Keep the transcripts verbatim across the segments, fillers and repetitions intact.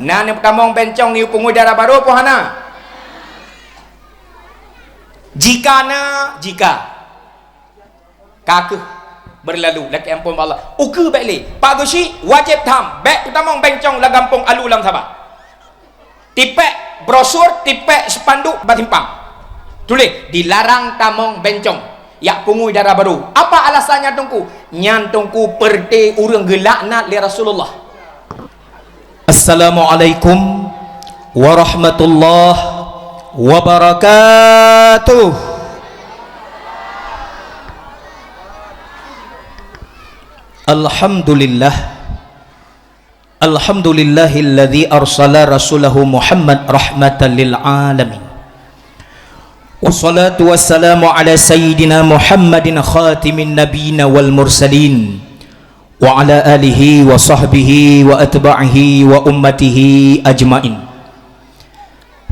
Na neupeutamong bencong neupungui dara barô po hana? Jika na, jika. Ka kheueh beurlalu lakée amphon bak Allah. Ukeue bék lé. Pak Geuchik wajéb tham bék peutamong bencong lam gampông Alu lam Sabah. Tipék brosur, tipék spanduk bak simpang. Tuléh, "Dilarang tamong bencong yak pungui dara barô." Apa alasan nyan Teungku? Nyan Teungku peureuté ureuëng geulaknat lé Rasulullah. Assalamualaikum warahmatullahi wabarakatuh. Alhamdulillah. Alhamdulillahilladzi arsala rasulahu Muhammad rahmatan lil alamin. Wassalatu wassalamu ala sayyidina Muhammadin khatimin nabiyina wal mursalin, wa ala alihi wa sahbihi wa atba'ihi wa ummatihi ajmain.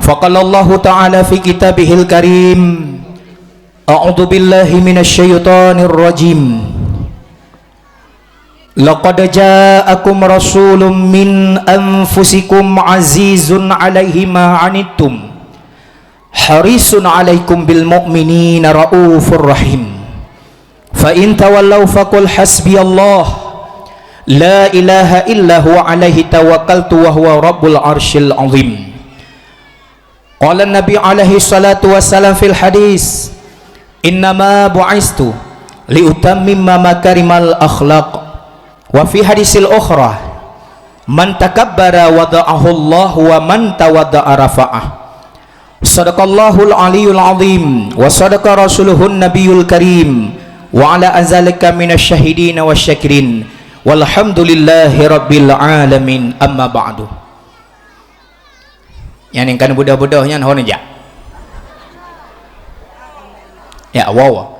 Faqala Allahu ta'ala fi kitabihil karim, a'udzu billahi minasy syaithanir rajim. Laqad ja'akum rasulun min anfusikum azizun alaihi ma anittum, harisun alaikum bil mu'minina raufur rahim. Fa in tawallaw faqul hasbiyallah, la ilaha illa huwa alaihi tawakkaltu wa huwa rabbul arsyil azim. Qala Nabi alaihi salatu wassalam fil hadis, "Innama bu'istu liutammima makarimal akhlaq." Wa fi hadisil ukhra, "Man takabbara wada'ahu Allah wa man tawadda'a rafa'ah." Sadaqallahul aliyul azim wa sadaqa rasuluhun nabiyul karim wa ala azalika minasy syahidin wasyakirin walhamdulillahi rabbil alamin, amma ba'du. Nyan nyang ka neubeudôh-beudôh nyan ho neujak. Ya, wow.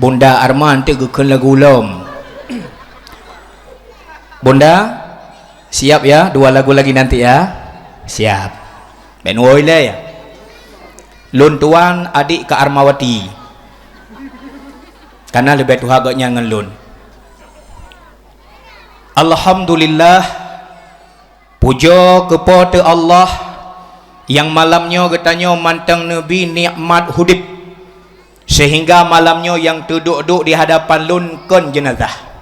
Bunda Arman teuk geukheun lagu lom. Bunda, siap ya, dua lagu lagi nanti ya. Siap. Ben woi le ya. Lôn tuan adik Kak Armawati. Karena leubeh tuha gobnyan ngon lôn. Alhamdulillah. Pujoe keu Po teu Allah, nyang malam nyoe geutanyoe mantong neubri nikmat udeb, seuhingga malam nyoe nyang teuduek-duek di hadapan lôn kon jeunazah.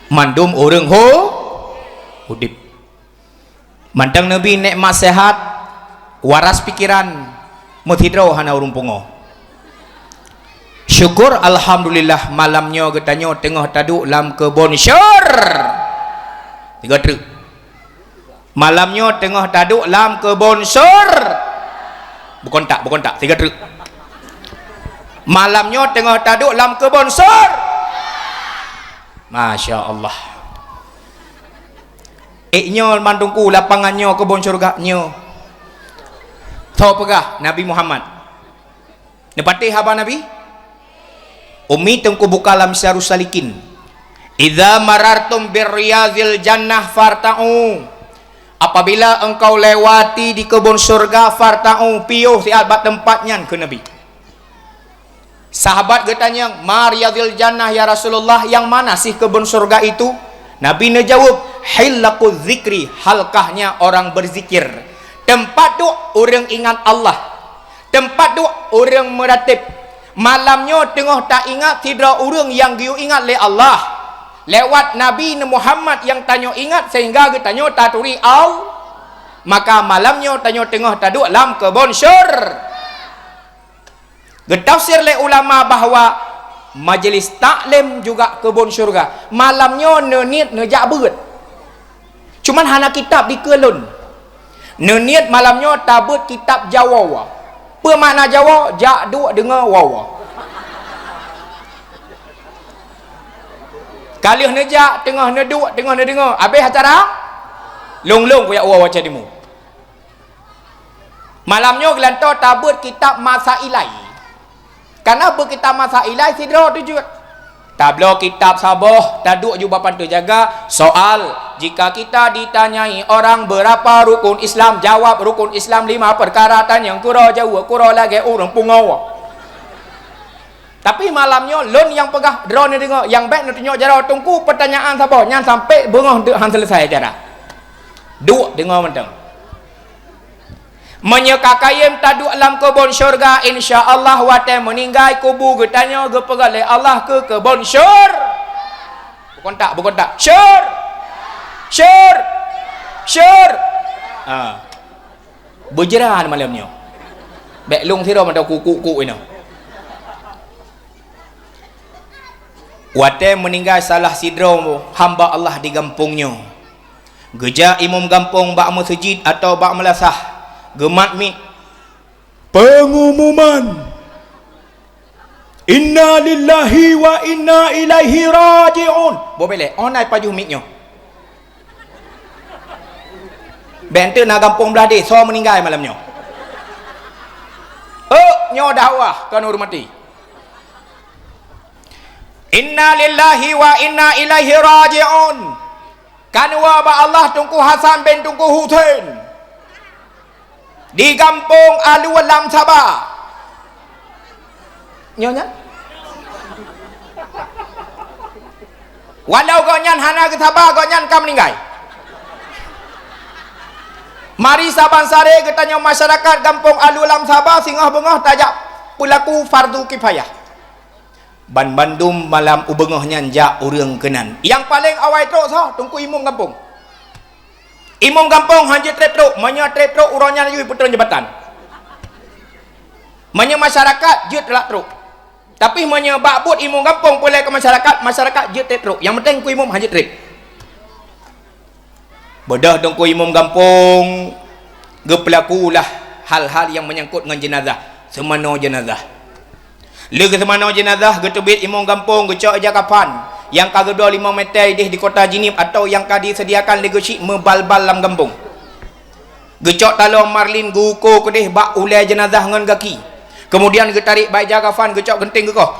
Mandum ureuëng ho udeb. Mantong neubri nikmat sehat, waras pikiran, meusidroe hana ureuëng pungo. Syukur alhamdulillah, malam nyoe geutanyoe teungoh taduek lam keubon syur. Tiga treuk. Malam nyoe teungoh taduek lam keubon syur. Bukon tak, bukon tak, tiga treuk. Malam nyoe teungoh taduek lam keubon syur. Masya Allah. Ék nyoe mandum ku lapangan nyoe keubon syurga nyoe. Tho peugah Nabi Muhammad. Neupatéh haba Nabi? Umi teungku buka lam Syarus Salikin. "Idza marartum bir riyadil jannah farta'u." Apabila engkau lewati di keubon syurga, farta'u, piôh siat bak teumpat nyan, kheun Nabi. Sahabat geutanyong, "Ma riyadil jannah ya Rasulullah, nyang mana sih keubon syurga itu?" Nabi neujaweueb, "Hilaquz zikri, halkahnya orang berzikir." Teumpat duek ureuëng ingat Allah. Teumpat duek ureuëng meuratéb. Malam nyoe teungoh taingat sidroe ureuëng nyang geuyue ingat lé Allah. Lewat Nabi Muhammad nyang tanyoe ingat sehingga geutanyoe taturi Allah. Maka malam nyoe tanyoe teungoh taduek lam keubon syur. Geutafsir lé ulama bahwa majlis taklim juga keubon syurga. Malam nyoe neuniet neujak beuet. Cuman hana kitab dikeue lôn. Neuniet malam nyoe tabeuet kitab Jawoe. Peue makna Jawoe? Jak duek deungoe woe. Ka lheueh neujak, teungoh neuduek, teungoh neudeungoe. Abéh acara? Lôn-lôn kujak woe watée dimu. Malam nyoe geulantoe tabeuet kitab Masailai. Kana beuet kitab Masailai sidroe teuh jeuet. Tabloe kitab saboh, taduek ju bak pantoe jaga. Soal, jika kita ditanyai orang berapa rukun Islam, jawab rukun Islam lima perkara, tanyong kuro jaweueb kuro lagée ureuëng pungo. Tapi malam nyoe lôn nyang peugah, droeneuh deungoe, nyang bèk neutunyok jaroe. Teungku, peutanyaan saboh nyan sampai beungoh deuek han seuleusoe acara. Duek deungoe mantong. Meunyoe ka kayém taduek lam keubon syeuruga, insya Allah watèe meuninggai kubu geutanyoe geupeugah lé Allah keu keubon syur-, bukon tak, bukon tak. Syur! Syur! Syur! Ha. Beujra malam nyoe. Bèk lôn sidroe mantong kukuk-kuk inoe. Watèe meuninggai salah sidroe hamba Allah di gampông nyoe, geujak imum gampông bak meuseujid atawa bak meulasah, geumat miet, "Peungumuman! Inna lillahi wa inna ilaihi raji'un!" Boh bèk lé, 'oh na pajoh miet nyoe. Bèk enteuk na gampông blah deh, soe meuninggai malam nyoe. Ôk, nyoe dakwah kon ureueng maté. Inna lillahi wa inna ilaihi raji'un. Kan woe bak Allah Teungku Hasan bin Teungku Husein di gampông Alue Lam Saba. Nyoe nyan. Walau gobnyan hana geusaba, gobnyan ka meuninggai. Mari saban saré geutanyoe masyarakat gampông Alue Lam Saba singoh beungoh tajak peulaku fardu kifayah. Ban bandum malam u beungoh nyan jak ureueng keunan. Nyang paleng awai trok soe? Teungku Imum gampông. Imum gampông han jeuet trép trok, meunyoe trép trok uroe nyan yue peutrön jabatan. Meunyoe masyarakat jeuet teulak trok. Tapi meunyoe bak buet imum gampông peulée keu masyarakat, masyarakat jeuet trép trok. Nyang penting Teungku Imum han jeuet trép. Beudôh Teungku Imum gampông geupeulakulah hal-hal nyang meunyangkot ngon jeunazah, seumanoe jeunazah. Lheueh geuseumanoe jeunazah, geuteubiet imum gampông, geucok ija kafan nyang ka geubloe limong mètè idéh di kota Jeunieb atawa nyang ka diseudiakan lé geuchik meubalbal lam gampông. Geucok taloe marlin geuuko keudéh bak ulée jeunazah ngon gaki. Keumudian geutarék bak ija kafan, geucok geunteng geukoh.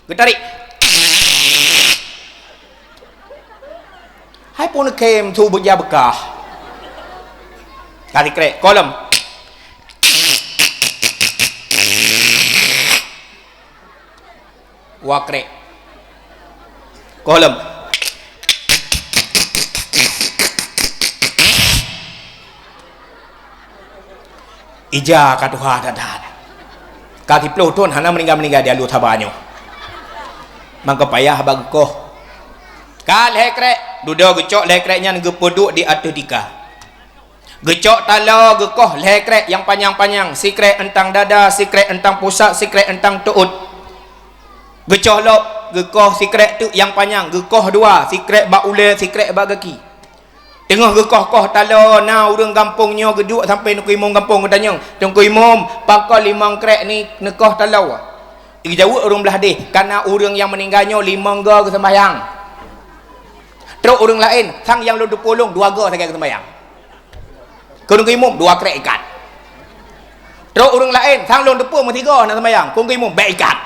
Geutarék. Hai pun khem su beujah beukah. Ka sikrek, koh lom. Wa krek. Koh lom. Ija ka tuha that-that. Ka siplôh thôn hana meuninggai-meuninggai di Alue Saba nyoe. Mangka payah bak geukoh. Ka lhée krek, dudoe geucok lhée krek nyan geupeuduek di ateueh tika. Geucok taloe geukoh lhée krek nyang panyang-panyang, sikrek euntang dada, sikrek euntang pusat, sikrek euntang teuôt. Geucoh lom, geukoh sikrek teuk nyang panyang, geukoh dua, sikrek bak ulée, sikrek bak gaki. Teungoh geukoh-koh taloe, na ureuëng gampông nyoe geuduek sampoe Teungku Imum gampông geutanyong, "Teungku Imum, pakon limong krek ni neukoh taloe?" Geujaweueb ureuëng blah deh, "Kareuna ureuëng nyang meuninggai nyoe limong goe geuseumbahyang. Trok ureuëng laén, sang nyang lôn teupeue lôn, dua goe sagai geuseumbahyang." Kheun Teungku Imum, "Dua krek ikat." Trok ureuëng laén, sang lôn teupeue meusigoe na seumbahyang, kheun Teungku Imum, "Bék ikat."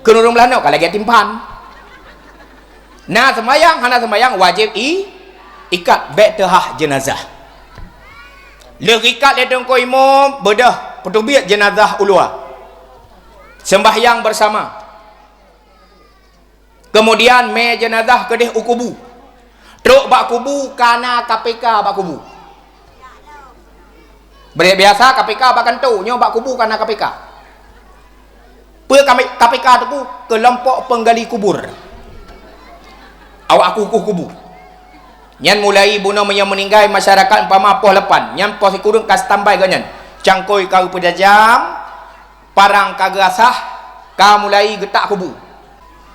Kheun ureuëng blah nyoe ka lagée timphan. Na seumbahyang, hana seumbahyang, wajéb i-, ikat, bék teuhah jeunazah. Lheueh geuikat lé Teungku Imum, beudôh peuteubiet jeunazah u luwa. Seumbahyang beusama. Keumudian mé jeunazah keudeh u kubu. Trok bak kubu, ka na K P K bak kubu. Bri-, biasa K P K bak kantô, nyoe bak kubu ka na K P K. Peue K P K teungku? Keulompok peunggali kubur. Awak kukuh kubu. Nyan mulai bunoe meunyoe meuninggai masyarakat umpama poh lapan, nyan poh sikureueng ka standby gobnyan. Cangkôi ka geupeujajam, parang ka geuasah, ka mulai geutak kubu.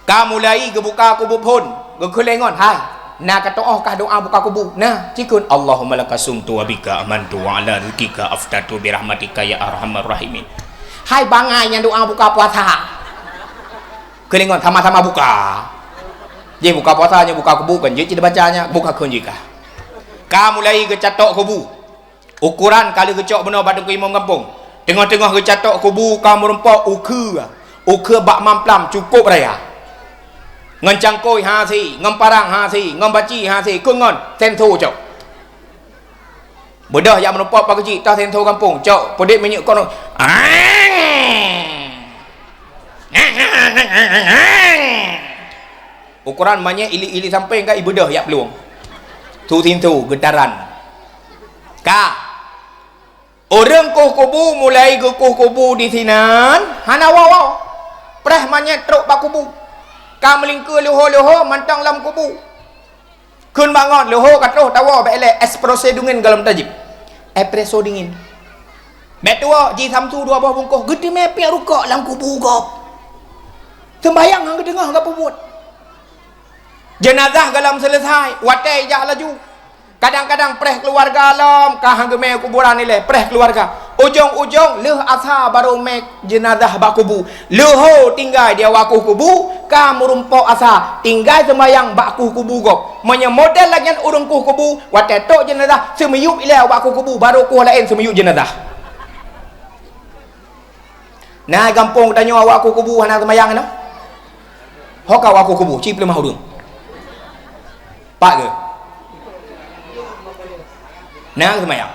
Ka mulai geubuka kubu phon, geukheun lé ngon, "Hai, na ka teu'oh kah doa buka kubu?" "Na." Ci kheun, "Allahumma laka sumtu wa bika amantu wa ala rizqika aftartu bi rahmatika ya arhamar rahimin." "Hai bangai nyan doa buka puasa." Kheun lé ngon, "Sama-sama buka." Jih buka puasa nyan buka kubu kan, jih cit baca nyan, buka kheun jih kah. Ka mulai geucatok kubu. Ukoran ka lheueh geucok bunoe bak Teungku Imum gampông. Teungoh-teungoh geucatok kubu ka meurumpok ukeue, ukeue bak mamplam cukôp raya. Ngon cangkôi hase, ngon parang hase, ngon baci hase, kheun ngon senso cok. Beudôh jak meurumpok pageue cit, toh senso gampông, cok, peudeuek minyeuk kon. Ang! Ukoran manyét ili-ili sampéng ka ibeudôh yak plueng. Su sinsu geutaran. Ka. Ureuëng kueh kubu mulai geukueh kubu disinan hana woe-woe. Preh manyét trok bak kubu. Ka meulingkeue leuho-leuho mantong lam kubu. Kheun bangon leuho ka troh tawoe bék lé espresso dingin goh lom tajib. Espresso dingin. Bék tuwoe ji Samsu dua boh bungkôh geuteumé piep rukok lam kubu gob. Seumbahyang han geuteungoh geupubuet. Jeunazah goh lom seuleusai, watée ijak laju. Kadang-kadang preh keuluwarga lom ka han geumé kuburan ilée, preh keuluwarga. Ujong-ujong lheueh asa barô mé jeunazah bak kubu. Leuho tinggai di awak kueh kubu, ka meurumpok asa, tinggai seumbahyang bak kueh kubu gob. Meunyoe model lagée nyan ureuëng kueh kubu, watée trok jeunazah seumiyueb ilée awak kueh kubu, barô kueh laén seumiyueb jeunazah. Na gampông tanyoe awak kueh kubu hana seumbahyang nyoe. Ho ka awak kueh kubu, ci peuleumah ureuëng. Pak ke? Na seumbahyang.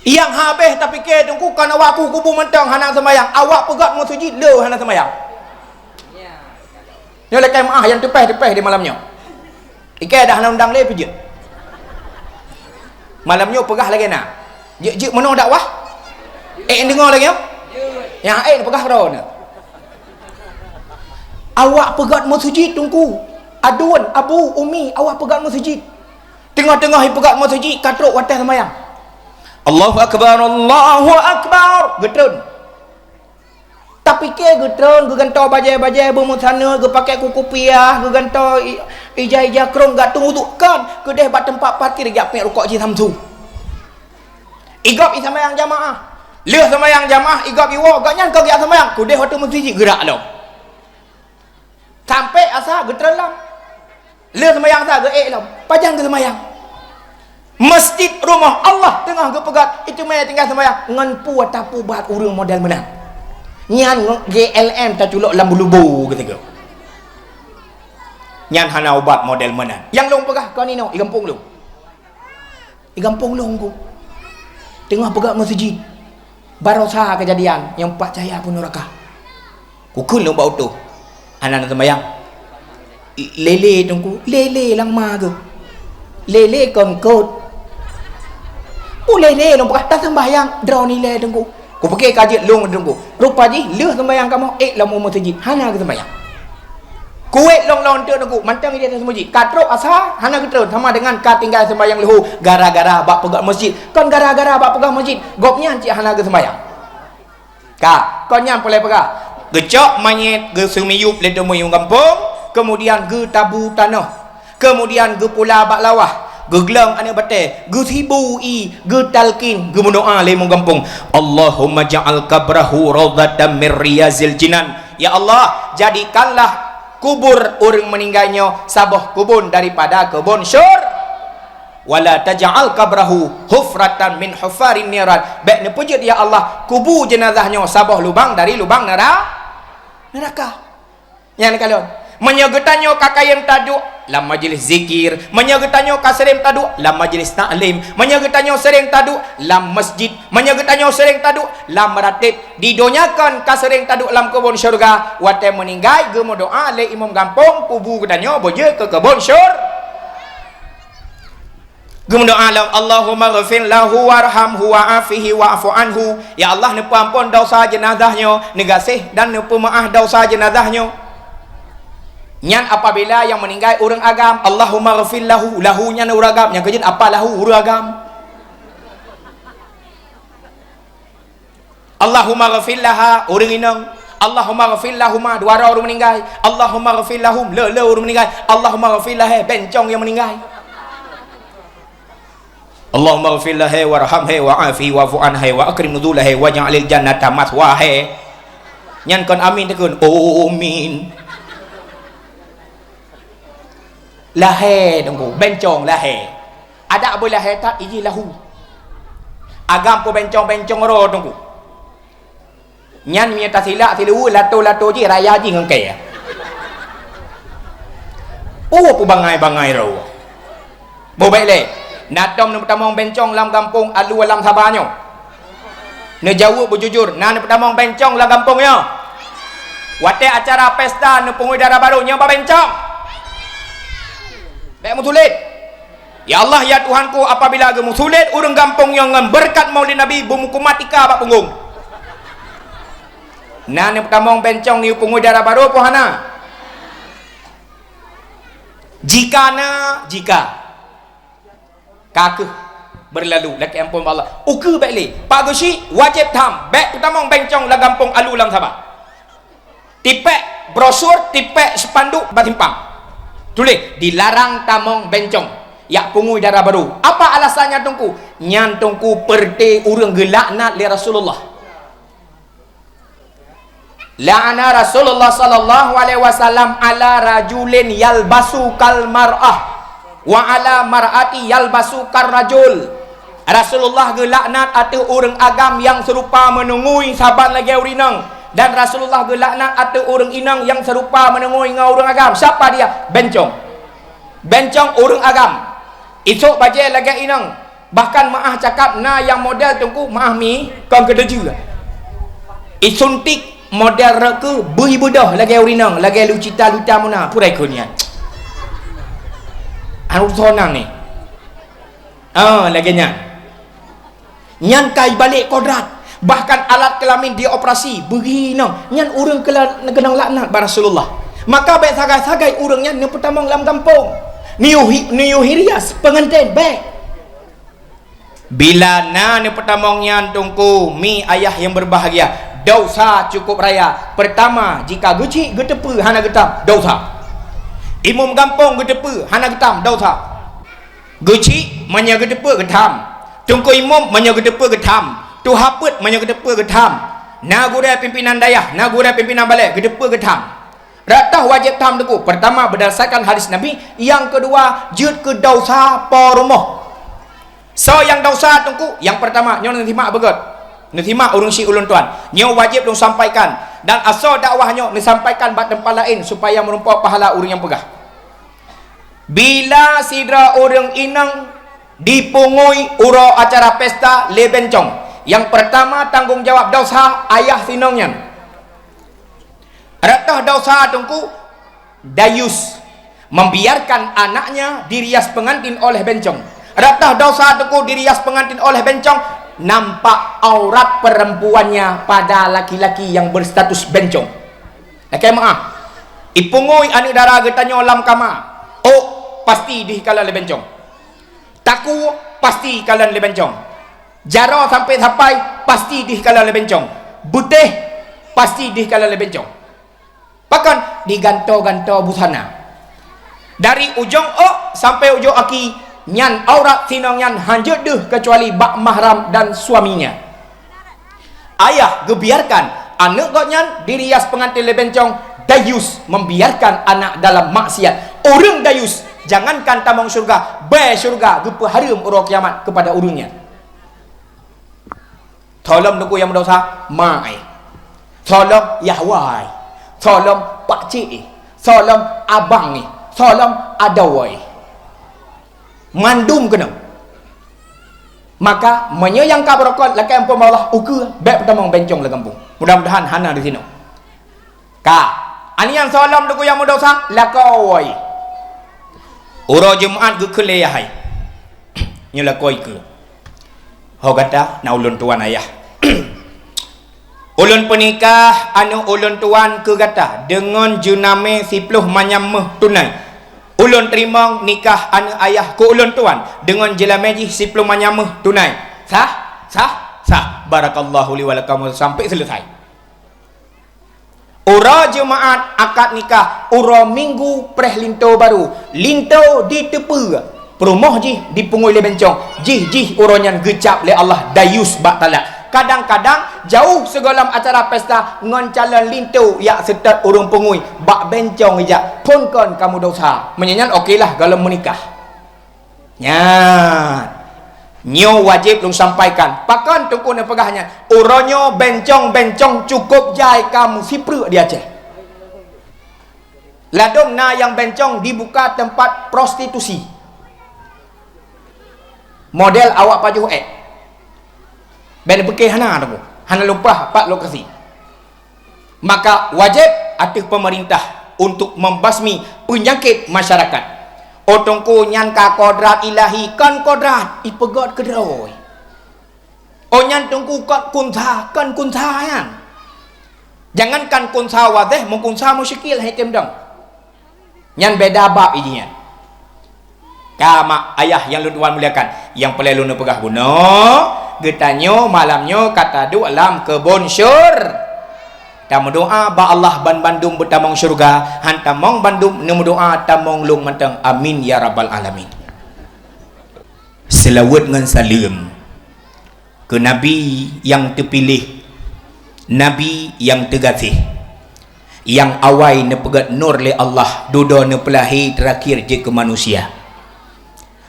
Nyang habéh tapike teungku kon awak kueh kubu mantong hana seumbahyang, awak peugét meuseujid le hana seumbahyang. Nyoe lakée meuáh nyang teupeh-teupeh di malam nyoe. Ikée dah na undang lé pijeuet. Malam nyoe peugah lagée na. Jeuet-jeuet meunoe dakwah. Eh deungoe lagée nyoe. Nyang eh peugah droeneuh. Awak peugét meuseujid teungku. Aduen, abu, umi, awak peugét meuseujid. Teungoh-teungoh ipeugét meuseujid ka trok watée seumayang. Allahu akbar, Allahu akbar. Geutreun. Tapike geutreun, geugantoe bajée-bajée beumeusaneut, geupakée kukupiah, geugantoe i-, ija-ija krong, gak teungoh duek kon keudeh bak teumpat parkir jak piep rukok ji Samsu. Igob iseumayang jamaah. Lheueh seumayang jamaah igob iwoe, gobnyan ka geujak seumayang. Keudeh watée meuseujid geurak lom. Sampai asa geutreun lom. Lheueh seumayang sa geuék lom. Pajan geuseumayang? Masjid rumoh Allah teungoh geupeugét, itu mé tinggai seumayang ngon peue tapeubat ureuëng model meunan. Nyan ngon G L M taculok lam bulubu geuteugah. Nyan hana ubat model meunan. Nyang lôn peugah kon inoe, i gampông lôn. Di gampông lôn ku. Teungoh peugét meuseujid. Barosa keujadian nyang pat cahya peunoe raka. Kukheun lôn bak utôh. Hana na seumayang. Lé-lé teungku, lé-lé lam ma geuh. Lé-lé kon kot. Ulé-lé lôn peugah taseumayang droeneuh ilée teungku. Kupike ka jeuet lôn teungku. Rupa jih lheueh seumayang kamoe ék lam u meuseujid hana geuseumayang. Kuwét lôn-lôn teuk teungku, mantong idéh meuseujid. Ka trok asa hana geutreun sama dengan ka tinggai seumayang leuhô gara-gara bak peugét meuseujid. Kon gara-gara bak peugét meuseujid, gobnyan cit hana geuseumayang. Ka, kon nyan peureulée peugah. Geucok manyét geuseumiyueb lé teumiyueb gampông, keumudian geutabu tanoh. Keumudian geupula bak lawah, geuglong aneuëk batée, geusibu ié, geutalkin, geumeudoá lé imum gampông, "Allahumma ja'al qabrahu raudhatan min riyazil jinan." Ya Allah, jadikanlah kubur ureuëng meuninggai nyoe saboh keubon daripada keubon syur-, "Wala taj'al qabrahu hufratan min hufarin niran." Bék neupeujeuet, ya Allah, kubu jeunazah nyoe saboh lubang dari lubang nera-, neuraka. Nyan kalon. Meunyoe geutanyoe ka kayém taduek lam majlis zikir, meunyoe geutanyoe ka seuréng taduek lam majlis taklim, meunyoe geutanyoe seuréng taduek lam masjid, meunyoe geutanyoe seuréng taduek lam rateb, di donya kon ka seuréng taduek lam keubon syeuruga, watée meuninggai geumeudoá lé imum gampông kubu geutanyoe beujeuet keu keubon syur-, Geumeudoá lom, "Allahumma ghfir lahu warhamhu wa'afihi wa'fu anhu." Ya Allah, neupeuamphon desya jeunazah nyoe, neugaséh dan neupeumeuáh desya jeunazah nyoe. Nyan apabila nyang meuninggai ureuëng agam, "Allahumma ghfir lahu." Lahu nyan ureuëng agam, nyang keujeuet apa lahu ureuëng agam. Allahumma ghafir laha, ureuëng inong. Allahumma ghafir lahuma, dua droe ureuëng meuninggai. Allahumma ghafir lahum, le-le ureuëng meuninggai. Allahumma ghafir lahe, bencong nyang meuninggai. Allahumma ghafir lahe warhamhe wa'afihi wa'fu anhe wa akrim nuzulahu waj'alil jannata mathwahe. Nyan kon amin takheun, amin. Lahe teungku, bencong lahe. Adak beu lahe that iji lahu. Agam peubencong-bencong ro teungku. Nyan meunyoe tasilak siluweue lato-lato jih raya jih ngon kée. Oh peubangai-bangai ro. Bobek lé. Na tom neupeutamong bencong lam gampông alu alam saba nyoe. Neujaweueb beujujur, na neupeutamong bencong lam gampông nyoe. Watée acara pesta neupeungui dara barô, nyoe ba bencong. Bék meusulet. Ya Allah, ya Tuhanku, apabila geumeusulet ureuëng gampông nyoe ngon beureukat Maulid Nabi, beumeukumat ika bak punggong. Na neupeutamong bencong neupeungui dara barô po hana? Jika na, jika. Ka kheueh beurlalu, lakée amphon bak Allah. Ukeue bék lé. Pak Geuchik wajéb tham, bék peutamong bencong lam gampông Alu lam Sabah. Tipék brosur, tipék spanduk bak simpang. Tuléh, dilarang tamong bencong. Jak peungui dara barô. Apa alasannya, Teungku? Nyan, Teungku, peureuté ureuëng geulaknat lé Rasulullah. La'ana Rasulullah sallallahu alaihi wasallam ala rajulin yalbasu kal mar'ah, wa ala mar'ati yalbasu kar rajul. Rasulullah geulaknat ateueh ureuëng agam nyang seurupa meunungui saban lagée ureuëng inong, dan Rasulullah geulaknat ateueh ureuëng inong nyang seurupa meunungui ngon ureuëng agam. Sapa dia? Bencong. Bencong ureuëng agam. Isok bajée lagée inong. Bahkan meu'ah cakap na nyang model Teungku meu'ah mi kon keuteujue. Isuntik model rot keu bui beudoh lagée ureuëng inong, lagée lucita luta muna, pura ikheun nyan. Anu sonang ni. Ah, lagée nyan. Nyan ka ibalek kodrat. Bahkan alat kelamin dioperasi, beugi inong. Nyan ureuëng keula-, keunong laknat bak Rasulullah. Maka bék sagai-sagai ureuëng nyan neupeutamong lam gampông. Niuhi-, niuhi rias pengantin, bék. Bila na neupeutamong nyan, Teungku, mi ayah nyang beubahgia, desya cukup raya. Peurtama, jika Geuchik geuteupeue hana geutam, desya. Imum gampông geuteupeue hana geutam, desya. Geuchik meunyoe geuteupeue geutam, Teungku Imum meunyoe geuteupeue geutam, tuha peuet meunyoe geuteupeue geutam, na gurée pimpénan dayah, na gurée pimpénan balée geuteupeue geutam. Rot toh wajéb tham Teungku. Peurtama, beurdasarkan hadis Nabi. Nyang keudua, jeuet keu desya po rumoh. Soe nyang desya Teungku? Nyang peurtama, nyoe neusimak beugét. Neusimak ureuëng syiek ulôn tuan. Nyoe wajéb lôn sampaikan. Dan asoe dakwah nyoe neusampaikan bak teumpat laén supaya meurumpok pahala ureuëng nyang peugah. Bila sidroe ureuëng inong dipeungui uroe acara pesta lé bencong, nyang peurtama tanggong jawab desya ayah si inong nyan. Rot toh desya Teungku, dayus, membiarkan anaknya dirias pengantin oleh bencong. Rot toh desya Teungku, dirias pengantin oleh bencong, nampak aurat perempuannya pada laki-laki yang berstatus bencong. Lakée meu'ah, ipeungui aneuëk dara geutanyoe lam kama, ôk, pasti dih kalon lé bencong. Takue pasti kalon lé bencong. Jaroe sampoe sapai pasti dih kalon lé bencong. Beutéh pasti dih kalon lé bencong. Pakon? Digantoe-gantoe busana. Dari ujong ôk sampoe ujong aki, nyan aurat si inong nyan hanjeuet deuh keucuali bak mahram dan suaminya. Ayah geubiarkan aneuëk gobnyan dirias pengantin lé bencong, dayus, membiarkan anak dalam maksiat. Ureuëng dayus, jangankan tamong syeuruga, bée syeuruga geupeuhareuem uroe kiamat keupada ureuëng nyan. Soe lom Teungku nyang meudesya, ma eh. Soe lom yah wa eh. Soe lom pakcik eh. Soe lom abang eh. Soe lom adoe eh. Mandum keunong. Maka, meunyoe nyang ka beurokon lakée amphon bak Allah, ukeue, bék peutamong bencong lam gampông. Mudah-mudahan hana di sinoe. Ka. Aneuëk nyang soe lom Teungku nyang meudesya, lakoe. Uroe Jumat geukheun lé yah hai. Nyoe lakoe keue. Ho gata na ulôn tuan ayah. Ulôn peunikah aneuëk ulôn tuan keu gata deungon jeunamé siploh manyam méuh tunai. Ulôn teurimong nikah aneuëk ayah keu ulôn tuan deungon jeunamé jih siploh manyam méuh tunai. Sah? Sah? Sah. Barakallahu li wa lakum sampai selesai. Uroe Jumaat akad nikah, uroe Minggu preh linto barô. Linto diteupeue, peurumoh jih dipeungui lé bencong. Jih-jih uroe nyan geucab lé Allah dayus bak talak. Kadang-kadang jauh sigohlom acara pesta ngon calon linto jak seutôt ureuëng peungui, bak bencong ijak, phon kon kamoe desya. Meunyoe nyan okelah gohlom meunikah. Nyan, nyoe wajéb lôn sampaikan. Pakon Teungku neupeugah nyan? Uroe nyoe bencong-bencong cukôp jai ka meusipreuk di Aceh. Ladôm na nyang bencong dibuka teumpat prostitusi. Model awak pajoh ék. Bék neupiké hana Teungku. Hana lumpah pat lokasi. Maka wajéb ateueh peumeurintah untuk membasmi peunyakét masyarakat. Oh Teungku, nyan ka kodrat ilahi, kon kodrat, ipeugét keudroe. Oh nyan Teungku, kon kunsa, kon kunsa nyan. Jangankan kunsa wadéh, meukunsa musyikil hai tem dong. Nyan beda bab iji nyan. Ka mak ayah nyang lôn tuan muliakan, nyang peureulée lôn peugah bunoe, geutanyoe malam nyoe ka taduek lam keubon syur-, tameudoá bak Allah ban bandum beutamong syeuruga, han tamong bandum neumeudoá tamong lôn mantong. Amin ya rabbal alamin. Seulaweuet ngon saleuem keu Nabi nyang teupiléh, Nabi nyang teugaséh, nyang awai neupeugét nur lé Allah, dudoe neupeulahé teurakhir jeuet keu manusia.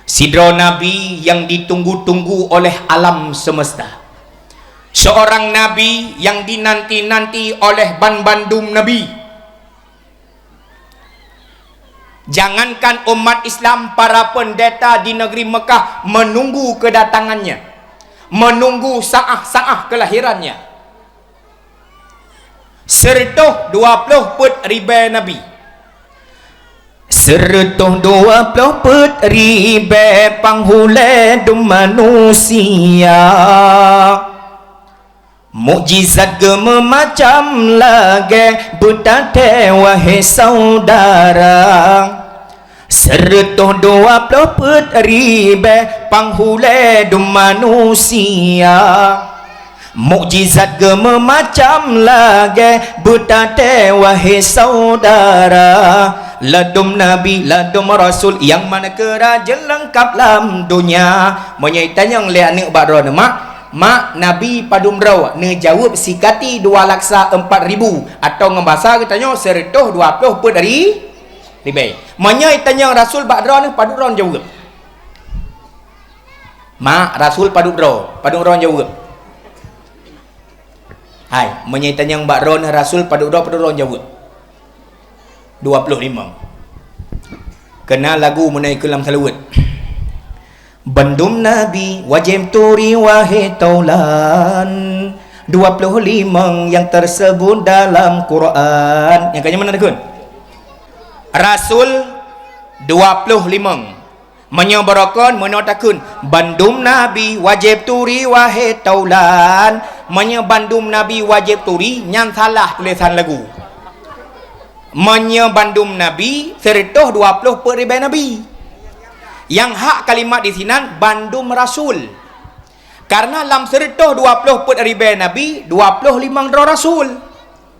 Sidroe Nabi nyang ditunggu-tunggu oleh alam semesta. Seorang Nabi nyang dinanti-nanti oleh ban bandum Nabi. Jangankan umat Islam, para pendeta di negeri Mekah menunggu kedatangannya, menunggu saah-saah kelahirannya. Seureutôh dua ploh peuet ribée nabi. Seureutôh dua ploh peuet ribée panghulée dum manusia. Mukjizat geumeumacam lagée beutatée, wahé saudara. Seureutôh dua ploh peuet ribée panghulée dum manusia. Mukjizat geumeumacam lagée beutatée, wahé saudara. Ladum nabi, ladum rasul, nyang mana keurajeuen leungkab lam donya. Meunyoe itanyong lé aneuëk bak droeneuh, "Mak, mak, nabi padum droe?" Neujaweueb, "Sikati dua laksa empat ribu." Atawa ngon basa geutanyoe, "Seureutôh dua ploh peuet ri-, ribée." Meunyoe itanyong rasul bak droeneuh, padum droe neujaweueb? "Mak, rasul padum droe?" Padum droe neujaweueb? Hai, meunyoe itanyong bak droeneuh rasul padum droe, padum droe neujaweueb? Dua ploh limong. Keuna lagu meunan keu lam seulaweuet. Bandum nabi wajéb turi, wahé taulan. Dua ploh limong nyang teuseubut dalam Quran. Nyang ka nyan meunan takheun? Rasul dua ploh limong. Meunyoe barokon, meunoe takheun, bandum nabi wajéb turi, wahé taulan. Meunyoe bandum nabi wajéb turi, nyan salah tulésan lagu. Meunyoe bandum nabi, seureutôh dua ploh peuet ribée nabi. Nyang hak kalimat disinan bandum rasul. Kareuna lam seureutôh dua ploh peuet ribée nabi, dua ploh limong droe rasul.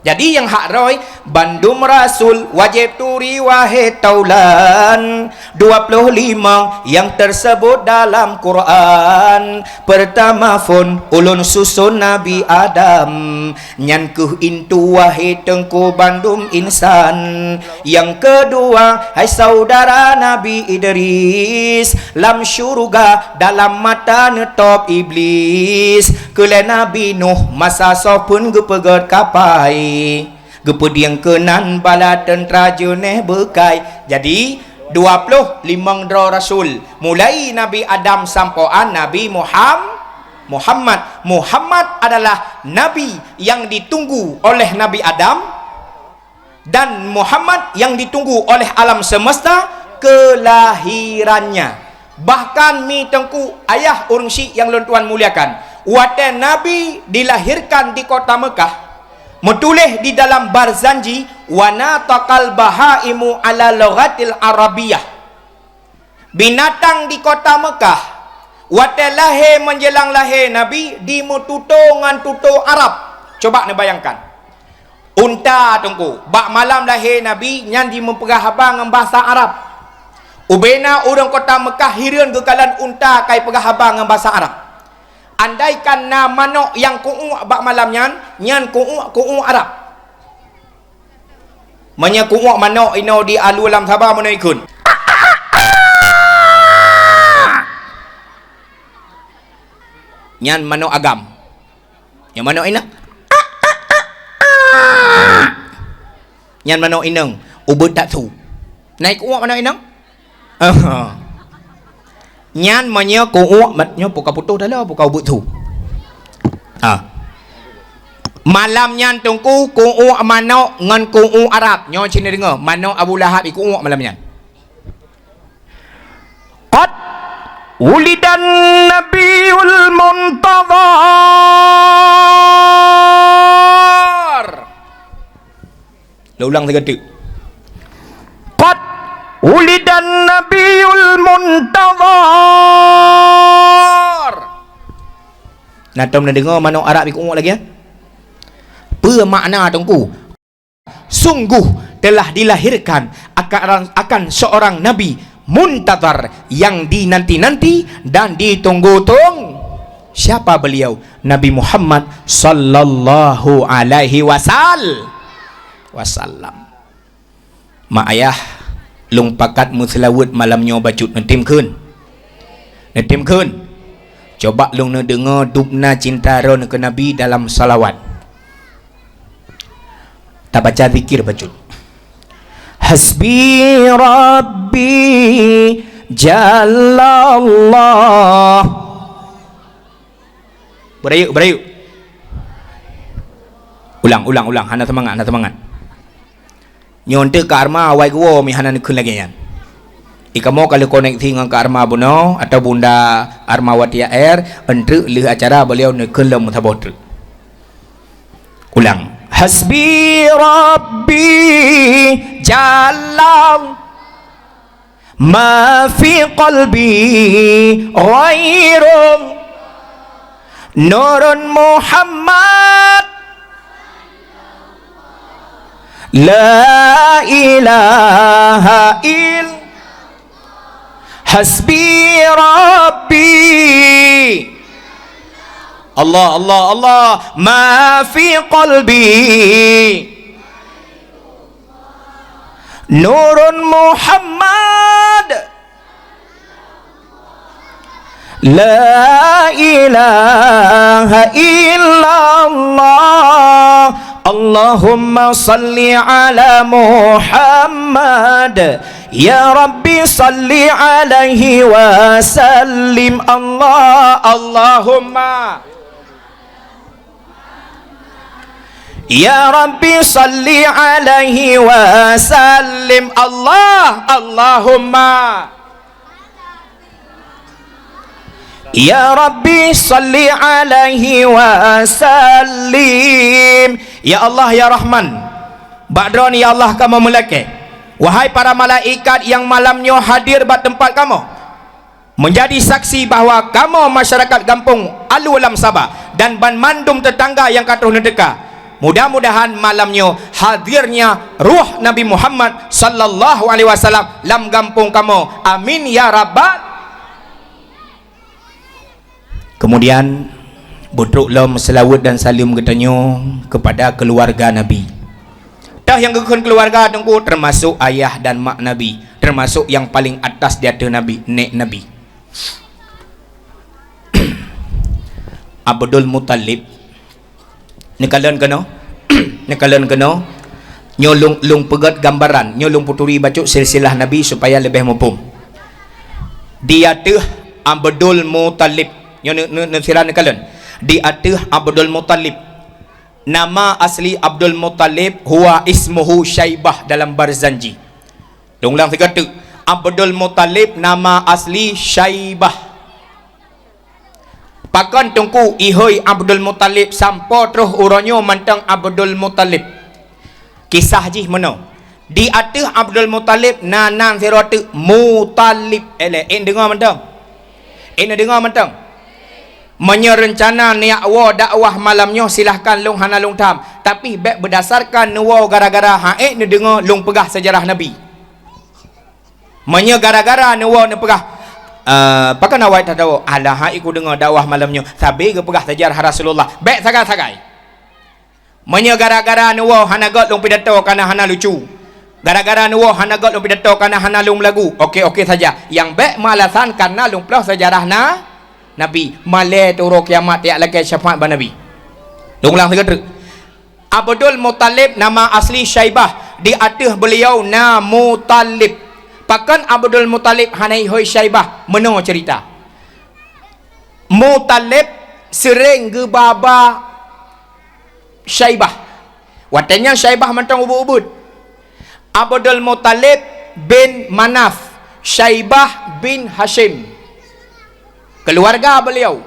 Jadi nyang hak roh, bandum rasul wajéb turi, wahé taulan. Dua ploh limong nyang teuseubut dalam Quran. Peurtama phon ulôn suson Nabi Adam. Nyan kheueh intu, wahé teungku, bandum insan. Nyang keudua, hai saudara, Nabi Idris. Lam syeuruga dalam mata neutôb Iblis. Keu lé Nabi Nuh masa soe phon geupeugét kapai. Geupeudieng keunan bala teuntra jeuneh beukai. Jadi, dua ploh limong droe rasul. Mulai Nabi Adam sampoe 'an Nabi Muham-, Muhammad. Muhammad adalah nabi nyang ditunggu oleh Nabi Adam, dan Muhammad nyang ditunggu oleh alam semesta kelahirannya. Bahkan mi teungku ayah ureuëng syiek nyang lôn tuan muliakan, watée Nabi dilahirkan di kota Mekah, meutuléh di dalam Barzanji, "Wa nataqal bahaimu ala lughatil Arabiyyah." Binatang di kota Mekah, watée lahé meunjelang lahé Nabi, dimeututoe ngon tutoe Arab. Coba neubayangkan. Unta teungku, bak malam lahé Nabi nyan jimeupeugah haba ngon basa Arab. Ubena ureuëng kota Mekah hireuen geukalon unta ka ipeugah haba ngon basa Arab. Andaikan na manok nyang kuuek bak malam nyan, nyan kuuek-kuuek Arab. Meunyoe kuuek manok inoe di alu lam saba meunoe ikheun. Nyan manok agam. Nyang manok inong. Nyan manok inong, ubeut that su. Na kuuek manok inong? Aha. Nyan meunyoe kuuek mat nyoe puka putôh dalam, puka ubeut su. Ha. Malam nyan Teungku, ku'uek manok ngon ku'uek Arab. Nyoe cit neudeungoe, manok Abu Lahab iku'uek malam nyan. Qad wulidan nabiyul muntazar. Lôn ulang sigoe teuk. Qad wulidan nabiyul muntazar. Na tom neudeungoe manok Arab iku'uek lagèe nyan? Peue makna Teungku? Sungguh telah dilahirkan akan, akan seorang nabi muntazar yang dinanti-nanti dan ditunggu-tunggu. Siapa beliau? Nabi Muhammad sallallahu alaihi wasal-, wasallam. Mak ayah, lôn pakat meuseulaweuet malam nyoe bacut, neutem kheun? Neutem kheun? Coba lôn neudeungoe dubna cinta droeneuh keu Nabi dalam salawat. Tabaca zikir bacut. Hasbi Rabbi Jallallah. Beurayeuk, beurayeuk. Ulang, ulang, ulang. Hana seumangat, hana seumangat. Nyoe teuk Kak Arma awai geuwoe meuhana neukheun lagèe nyan. Ikamoe ka lheueh koneksi ngon Kak Arma bunoe atau Bunda Armawati A R, eunteuk lheueh acara beliau neukheun lom meusaboh treuk. Ulang. Hasbi Rabbi Jalla ma fi qalbi ghairu Nurun Muhammad. La ilaha ill-, hasbi Rabbi. Allah, Allah, Allah. Ma fi qalbi Nurun Muhammad. La ilaha illallah. Allahumma salli ala Muhammad. Ya Rabbi salli alaihi wa sallim. Allah, Allahumma. Ya Rabbi salli alaihi wa sallim. Allah, Allahumma. Ya Rabbi salli alaihi wa sallim. Ya Allah, ya Rahman, bak droeneuh ya Allah kamoe meulakée, wahai para malaikat nyang malam nyoe hadir bak teumpat kamoe, meunjadi saksi bahwa kamoe masyarakat gampông Alu Lam Saba dan banmandum teutangga nyang ka troh neuteuka, mudah-mudahan malam nyoe hadirnya roh Nabi Muhammad sallallahu alaihi wasallam lam gampông kamoe. Amin ya rabbal. Kemudian, beutrok lom seulaweuet dan saleuem geutanyoe keupada keuluwarga Nabi. Teuh nyang geukheun keuluwarga Teungku, teumasok ayah dan mak Nabi, teumasok nyang paleng atas di ateueh Nabi, nèk Nabi. Abdul Muthalib. Neukalon keunoe, neukalon keunoe. Nyoe lôn, lôn peugét gambaran, nyoe lôn peuturi bacut silsilah Nabi supaya leubeh muphom. Di ateueh Abdul Muthalib, nyoe neu-, neu-, neusira neukalon. Di ateueh Abdul Muthalib. Nama asli Abdul Muthalib huwa ismuhu Syaibah dalam Barzanji. Lôn ulang sigoe teuk. Abdul Muthalib nama asli Syaibah. Pakon Teungku ihôi Abdul Muthalib sampoe troh uroe nyoe mantong Abdul Muthalib? Kisah jih meunoe. Di ateueh Abdul Muthalib na nan sidroe teuk Muthalib. Eleh, ék neudeungoe mantong? Ék neudeungoe mantong? Meunyoe reuncana neujak woe dakwah malam nyoe, silahkan, lôn hana lôn tham. Tapi bék beudasarkan neuwoe gara-gara han ék neudeungoe lôn peugah seujarah Nabi. Meunyoe gara-gara neuwoe neupeugah, eh, pakon awai that tawoe? Alah, han ék kudeungoe dakwah malam nyoe, sabe geupeugah seujarah Rasulullah. Bék sagai-sagai. Meunyoe gara-gara neuwoe hana göt lôn pidato kareuna hana lucu, gara-gara neuwoe hana göt lôn pidato kareuna hana lôn meulagu, oke-oke saja. Nyang bék meualasan kareuna lôn ploh seujarah na-, Nabi. Malée teuh uroe kiamat tajak lakée syafaat bak Nabi. Lôn ulang sigoe teuk. Abdul Muthalib nama asli Syaibah, di ateueh beuliau na Muthalib. Pakon Abdul Muthalib hana ihôi Syaibah? Meunoe ceurita. Muthalib seuréng geuba-ba Syaibah. Watée nyan Syaibah mantong ubit-ubit. Abdul Muthalib bin Manaf, Syaibah bin Hasyim. Keuluwarga beuliau.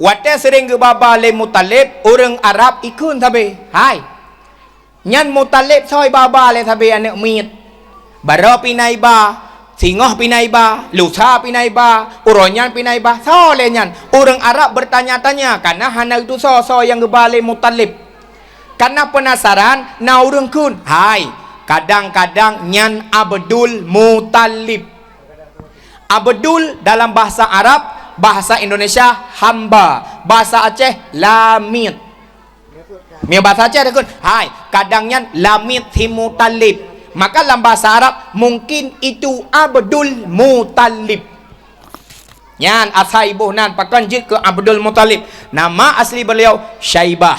Watée seuréng geuba-ba lé Muthalib, ureuëng Arab ikheun sabe, "Hai, nyan Muthalib soe ba-ba lé sabe aneuëk miet. Baroe pih na iba, singoh pih na iba, lusa pih na iba, uroe nyan pih na iba. Soe lé nyan?" Ureuëng Arab beurtanya-tanya, kareuna hana geutusoe soe nyang geuba lé Muthalib. Kareuna peunasaran, na ureuëng kheun, "Hai, kadang-kadang nyan Abdul Muthalib." Abdul dalam bahasa Arab, bahasa Indonesia hamba, bahasa Aceh lamiet. Meunyoe bahasa Aceh takheun, "Hai, kadang nyan lamiet si Muthalib." Maka lam bahasa Arab, mungkin itu Abdul Muthalib. Nyan asai boh nan pakon jeuet keu Abdul Muthalib. Nama asli beliau Syaibah.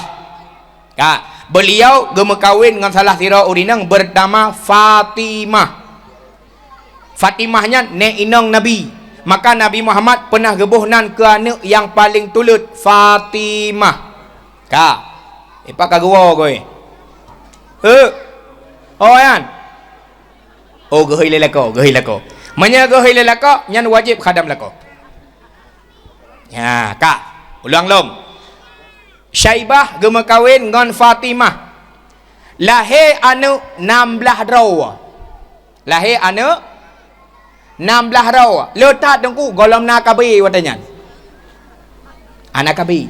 Ka, beliau geumeukawen ngon salah sidroe ureuëng inong beunama Fatimah. Fatimah nyan nék inong Nabi. Maka Nabi Muhammad peunah geuboh nan keu aneuëk nyang paleng tuleuet, Fatimah. Ka. Ipak ka geuwoe goe. Heu. Oh, nyan. Oh, geuhôi lé lakoe, geuhôi lakoe. Meunyoe geuhôi lé lakoe, nyan wajéb khadam lakoe. Ya, ka. Ulang lom. Syaibah geumeukawen ngon Fatimah. Lahé aneuëk nam blaih droe. Lahé aneuëk nam blaih droe. Le that Teungku, gohlom na kabe watée nyan. Hana kabe.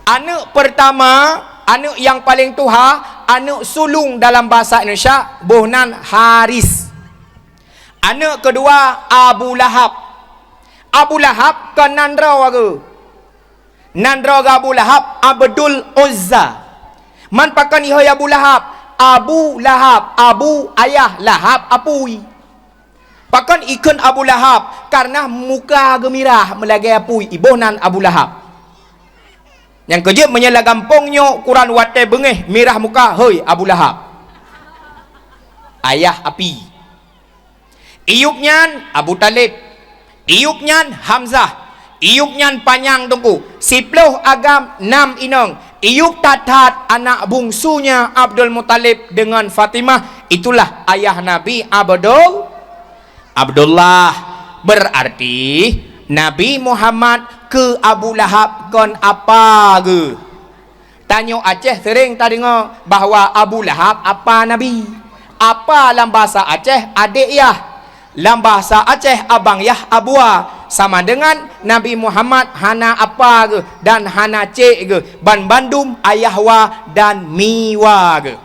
Aneuëk peurtama, aneuëk nyang paleng tuha, aneuëk sulông dalam bahasa Indonesia, boh nan Haris. Aneuëk keudua Abu Lahab. Abu Lahab kon nan droe geuh. Nan droe geuh Abu Lahab, Abdul Uzza. Man pakon ihôi Abu Lahab? Abu Lahab, Abu ayah, Lahab apui. Pakon ikheun Abu Lahab? Kareuna muka geuh mirah meulagée apui, iboh nan Abu Lahab. Nyang keujeuet meunyoe lam gampông nyoe ukuran watée beungéh mirah muka, hôi Abu Lahab. Ayah api. Iyup nyan Abu Thalib, iyup nyan Hamzah, iyup nyan panyang Teungku, siploh agam nam inong, iyup that-that anak bungsunya Abdul Muthalib deungon Fatimah, itulah ayah Nabi Abdul, Abdullah. Berarti Nabi Muhammad keu Abu Lahab kon apa geuh. Tanyoe Aceh seuréng tadeungoe bahwa Abu Lahab apa Nabi. Apa lam bahasa Aceh adék yah. Lam bahasa Aceh abang yah abua. Sama dengan Nabi Muhammad hana apa geuh dan hana cék geuh, ban bandum ayah wa dan mi wa geuh.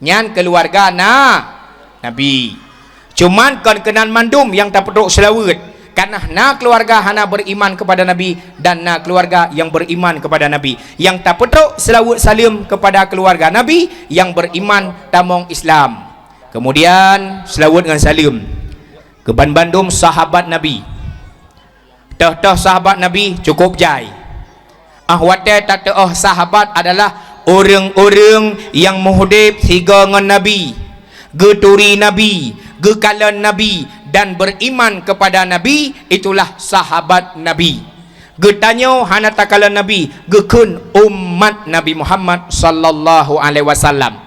Nyan keuluwarga na Nabi. Cuman kon keunan mandum nyang tapeutrok seulaweuet, kareuna na keuluwarga hana beriman kepada Nabi dan na keuluwarga nyang beriman kepada Nabi. Nyang tapeutrok seulaweuet saleuem kepada keuluwarga Nabi nyang beriman tamong Islam. Keumudian seulaweuet ngon saleuem keu ban bandum sahabat Nabi. Toh-toh sahabat Nabi cukôp jai. Ah watée tateuoh sahabat adalah ureuëng-ureuëng nyang meuhudép sigoe ngon Nabi, geuturi Nabi, geukalon Nabi, dan beriman kepada Nabi, itulah sahabat Nabi. Geutanyoe hana takalon Nabi, geukheun umat Nabi Muhammad sallallahu alaihi wasallam.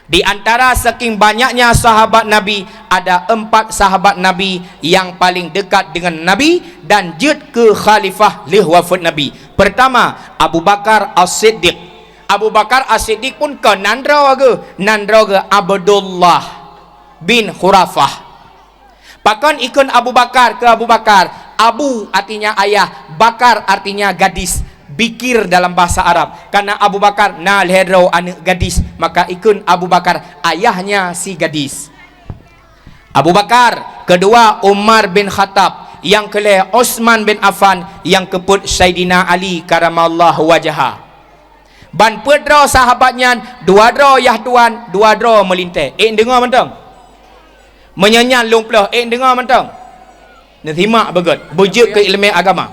Di antara saking banyaknya sahabat Nabi, ada empat sahabat Nabi yang paling dekat dengan Nabi dan jeuet keu khalifah lheueh wafeuet Nabi. Pertama, Abu Bakar As-Siddiq. Abu Bakar As-Siddiq pun kon nan droe geuh, nan droe geuh Abdullah bin Khurafah. Pakon ikheun Abu Bakar keu Abu Bakar? Abu artinya ayah, Bakar artinya gadis, bikir dalam bahasa Arab. Karena Abu Bakar na lhée droe aneuëk gadis, maka ikheun Abu Bakar, ayahnya si gadis. Abu Bakar, keudua Umar bin Khattab, nyang keulhée Utsman bin Affan, nyang keupeuet Saidina Ali karamallahu wajha. Ban peuet droe sahabat nyan, dua droe yah tuan, dua droe meulintée. Ék deungoe mantong? Meunyoe nyan lôn ploh, ék deungoe mantong? Neusimak beugét, beujeuet keu iéleumé agama.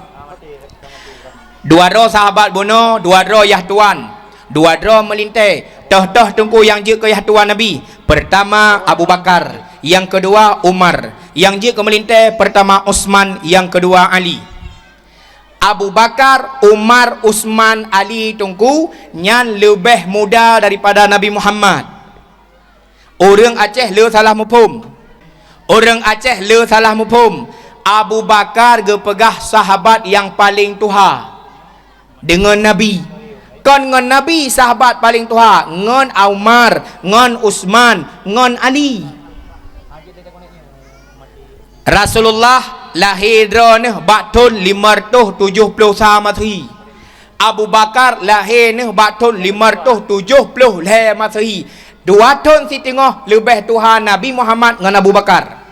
Dua droe sahabat bunoe, dua droe yah tuan, dua droe meulintée. Toh-toh teungku nyang jeuet keu yah tuan Nabi. Peurtama Abu Bakar, nyang keudua Umar, nyang jeuet keu meulintée peurtama Utsman, nyang keudua Ali. Abu Bakar, Umar, Utsman, Ali, Teungku, nyan leubeh muda daripada Nabi Muhammad. Ureuëng Aceh le salah muphom. Ureuëng Aceh le salah muphom. Abu Bakar geupeugah sahabat nyang paleng tuha deungon Nabi. Kon ngon Nabi sahabat paleng tuha, ngon Umar, ngon Utsman, ngon Ali. Rasulullah lahé droeneuh bak thon limong reutôh tujoh ploh sa Masehi. Abu Bakar lahé neuh bak thon limong reutôh tujoh ploh lhée Masehi. Dua thon siteungoh leubeh tuha Nabi Muhammad ngon Abu Bakar.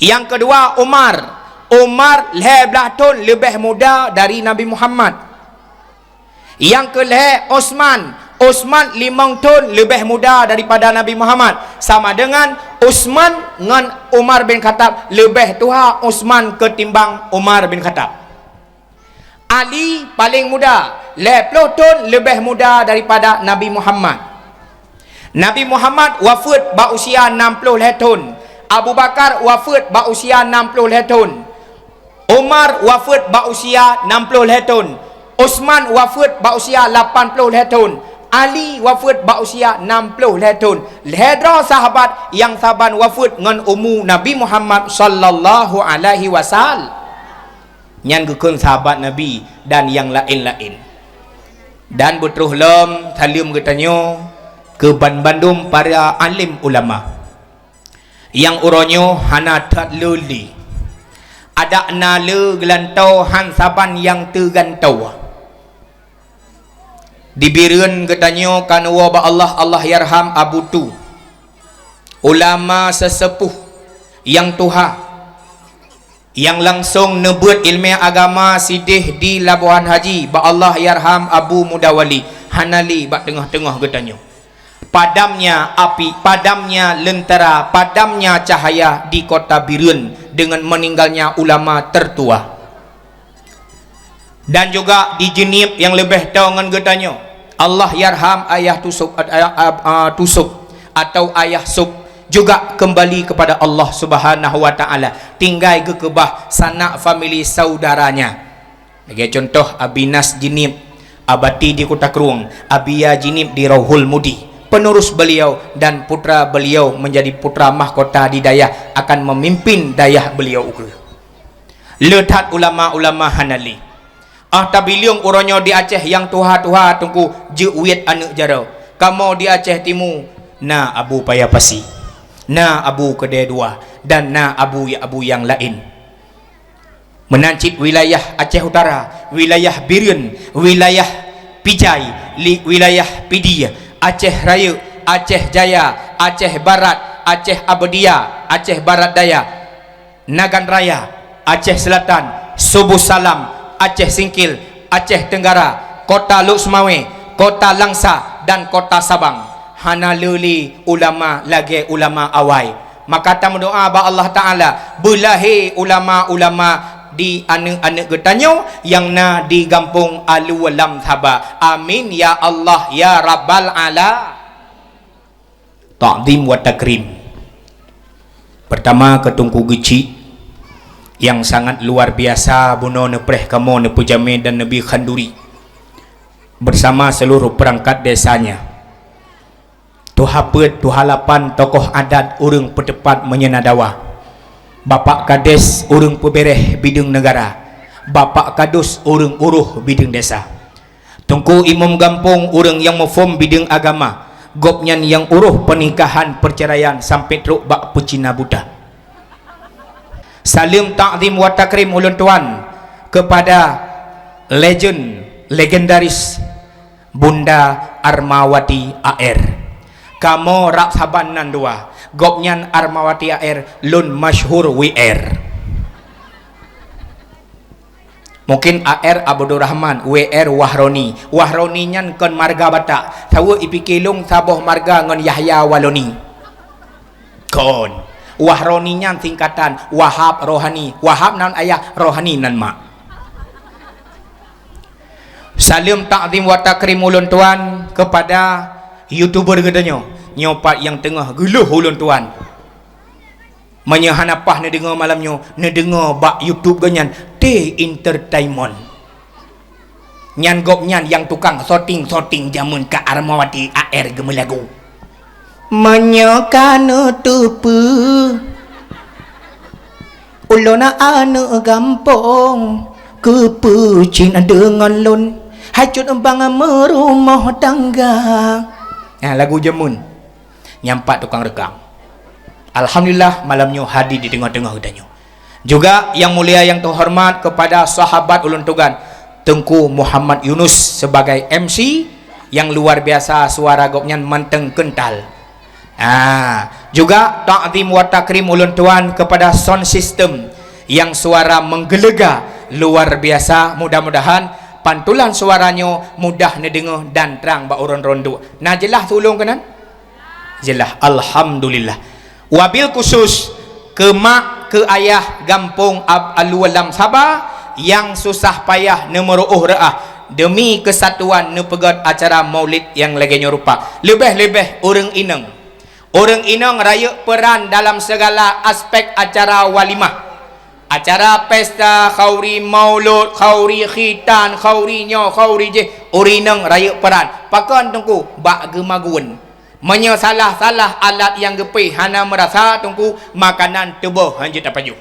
Nyang keudua Umar. Umar lhée blaih thon leubeh muda dari Nabi Muhammad. Nyang keu lhée Utsman. Utsman limong thon leubeh muda daripada Nabi Muhammad. Sama dengan Utsman ngon Umar bin Khattab, leubeh tuha Utsman ketimbang Umar bin Khattab. Ali paleng muda, lhée ploh thon leubeh muda daripada Nabi Muhammad. Nabi Muhammad wafeuet bak usia nam ploh lhée thon. Abu Bakar wafeuet bak usia nam ploh lhée thon. Umar wafeuet bak usia nam ploh lhée thon. Utsman wafeuet bak usia lapan ploh lhée thon. Ali wafeuet bak usia nam ploh lhée thon. Lhée droe sahabat nyang saban wafeuet ngon umu Nabi Muhammad sallallahu alaihi wasallam. Nyan geukheun sahabat Nabi dan nyang laén-laén. Dan beutroh lom saleuem geutanyoe keu banmandum para alim ulama nyang uroe nyoe hana that le lé. Adak na le geulantoe han saban nyang teugantoe. Di Bireuen geutanyoe ka neuwoe bak Allah, Allah yarham Abu Tu, ulama seuseupôh nyang tuha, nyang langsong neubeuet ileumèe agama sideh di Labuhan Haji bak Allah yarham Abu Mudawali, hana lé bak teungoh-teungoh geutanyoe. Padamnya api, padamnya lentera, padamnya cahaya di kota Bireuen dengan meninggalnya ulama tertua. Dan juga di Jeunieb nyang leubeh toe ngon geutanyoe, Allah yarham Ayah Tusuk, a, a, a, Tusuk atau Ayah Suk juga kembali kepada Allah Subhanahu wa Ta'ala, tinggai geukeubah sanak famili saudaranya. Lagèe contoh Abi Nas Jeunieb, Abati di Kuta Krueng, Abia Jeunieb di Rauhul Mudi, penerus beliau dan putra beliau menjadi putra mahkota di dayah akan memimpin dayah beliau ukeue. Le that ulama-ulama hana lé. Ah tabileueng uroe nyoe di Aceh nyang tuha-tuha teungku jeuet aneuk jaroe. Kamoe di Aceh Timu na Abu Paya Pasi, na Abu Keudè Dua, dan na abu-abu nyang laén. Meunan cit wilayah Aceh Utara, wilayah Bireuen, wilayah Pijai, li-, wilayah Pidie, Aceh Rayeuk, Aceh Jaya, Aceh Barat, Aceh Abdia, Aceh Barat Daya, Nagan Raya, Aceh Selatan, Subuh Salam, Aceh Singkil, Aceh Tenggara, Kota Lhokseumawe, Kota Langsa, dan Kota Sabang. Hana le lé ulama lagèe ulama awai. Maka tameudoa bak Allah Ta'ala, beulahé ulama-ulama di aneuk-aneuk geutanyoe nyang na di gampông Alu Lam Saba. Amin ya Allah ya Rabbal Ala. Ta'zim wa takrim. Pertama, keu Teungku Geuchik nyang sangat luar biasa bunoe neupreh kamoe neupeujamé dan neubi khanduri bersama seluruh perangkat desanya. Tuha Peuet, Tuha Lapan, tokoh adat, ureuëng peuteupat meunyeuna dawa. Bapak Kades, ureuëng peubeureh bideueng neugara. Bapak Kadus, ureuëng uroh bideueng desa. Teungku Imum Gampông, ureuëng nyang muphom bideueng agama. Gobnyan nyang uroh peunikahan peuceuraian sampoe trok bak peucina buta. Saleuem takzim wa takrim ulôn tuan keupada legend, legendaris Bunda Armawati A R. Kamoe rab saban nan dua. Gobnyan Armawati A R, lôn masyhur W R. Mungkin A R Abdurrahman, W R Wahroni. Wahroni nyan kon marga Batak. Saweue ipike lôn saboh marga ngon Yahya Waloni. Kon. Wahroni nyan singkatan Wahab Rohani. Wahab nan ayah, Rohani nan mak. Saleuem takzim wa takrim ulôn tuan keupada YouTuber geutanyoe. Nyoe pat nyang teungoh geulheueh ulôn tuan. Meunyoe hana paih neudeungoe malam nyoe, neudeungoe bak YouTube geuh nyan, T Entertainment. Nyan gobnyan nyang tukang syuting-syuting jameun ka Armawati A R geumeulagu. Meunyoe ka neuteupeue, ulôn aneuk gampông, keupeue cit deungon lôn, hai cut bang meurumoh tangga. Nah, lagu jameun. Nyang pat tukang reukam. Alhamdulillah, malam nyoe hadir di teungoh-teungoh geutanyoe. Juga yang mulia, yang terhormat kepada sahabat ulôn tuan, Teungku Muhammad Yunus sebagai M C yang luar biasa, suara gobnyan manteng kental. Ah, juga takzim wa takrim ulôn tuan kepada sound system yang suara menggelega luar biasa. Mudah-mudahan pantulan suara nyoe mudah neudeungoe dan trang bak ureuëng rondok. Na jeulaih tulông keunan? Jeulaih, alhamdulillah. Wabil khusus keu mak, keu ayah gampông Ab-, Alue Lam Saba nyang susah payah neumeuruôh reuah demi keusatuan neupeugét acara maulid nyang lagée nyoe rupa. Leubeh-leubeh ureuëng inong. Ureuëng inong rayeuk peuran dalam segala aspek acara walimah. Acara pesta, khauri maulud, khauri khitan, khauri nyoe, khauri jéh, ureuëng inong rayeuk peuran. Pakon Teungku? Bak geumagun. Meunyoe salah-salah alat nyang geupéh hana meurasa Teungku, makanan teuboh hanjeuet tapajoh.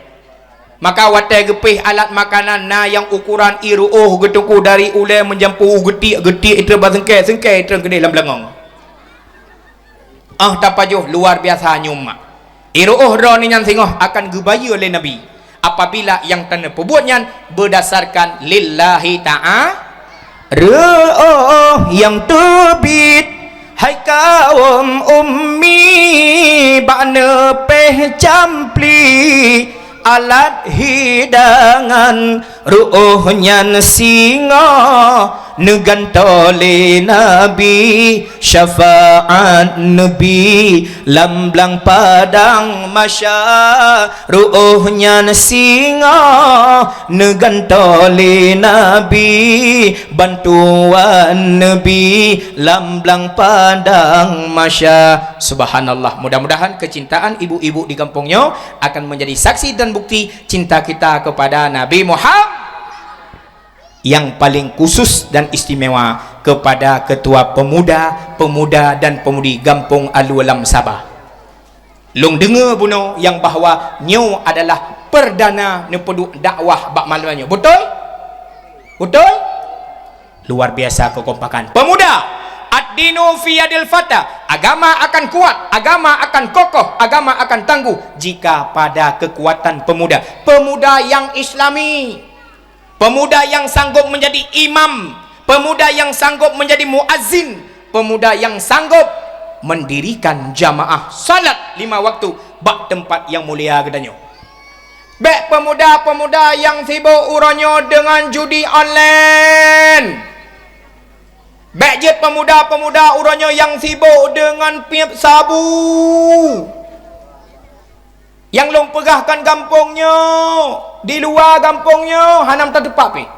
Maka watée geupéh alat makanan na nyang ukoran ié ruôh geuh Teungku dari ulée meujampu u geutiek, geutiek itrön bak seungkée, seungkée itrön keudeh lam beulangöng. Ah, tapajoh luar biasa nyoe mak. Ié ruôh droeneuh nyan singoh akan geubayeue lé Nabi apabila nyang taneupeubuet nyan beudasarkan lillahi ta'a. Ruôh nyang teubiet hai kawöm ummi bak neupéh campli alat hidangan. Ruôh nyan singoh neugantoe lé Nabi, syafaat neubi lam blang padang mahsyar. Ruôh nyan singoh neugantoe lé Nabi, bantuan neubi lam blang padang mahsyar. Subhanallah. Mudah-mudahan kecintaan ibu-ibu di gampông nyoe akan menjadi saksi dan bukti cinta kita kepada Nabi Muhammad. Yang paling khusus dan istimewa kepada Ketua Pemuda, Pemuda dan Pemudi Gampông Alue Lam Saba. Lôn deungoe bunoe nyang bahwa nyoe adalah perdana neupeuduek dakwah bak malam nyoe. Beutôi? Beutôi? Luar biasa kekompakan. Pemuda, ad-dinu fi yadil fata. Agama akan kuat, agama akan kokoh, agama akan tangguh jika pada kekuatan pemuda. Pemuda yang islami. Pemuda yang sanggup menjadi imam, pemuda yang sanggup menjadi muazzin, pemuda yang sanggup mendirikan jamaah salat lima waktu bak tempat yang mulia geutanyoe. Bék pemuda-pemuda nyang sibok uroe nyoe deungon judi online. Bék jeuet pemuda-pemuda uroe nyoe nyang sibok deungon piep sabu. Nyang lôn peugah kon gampông nyoe, di luwa gampông nyoe hana tateupeue pih.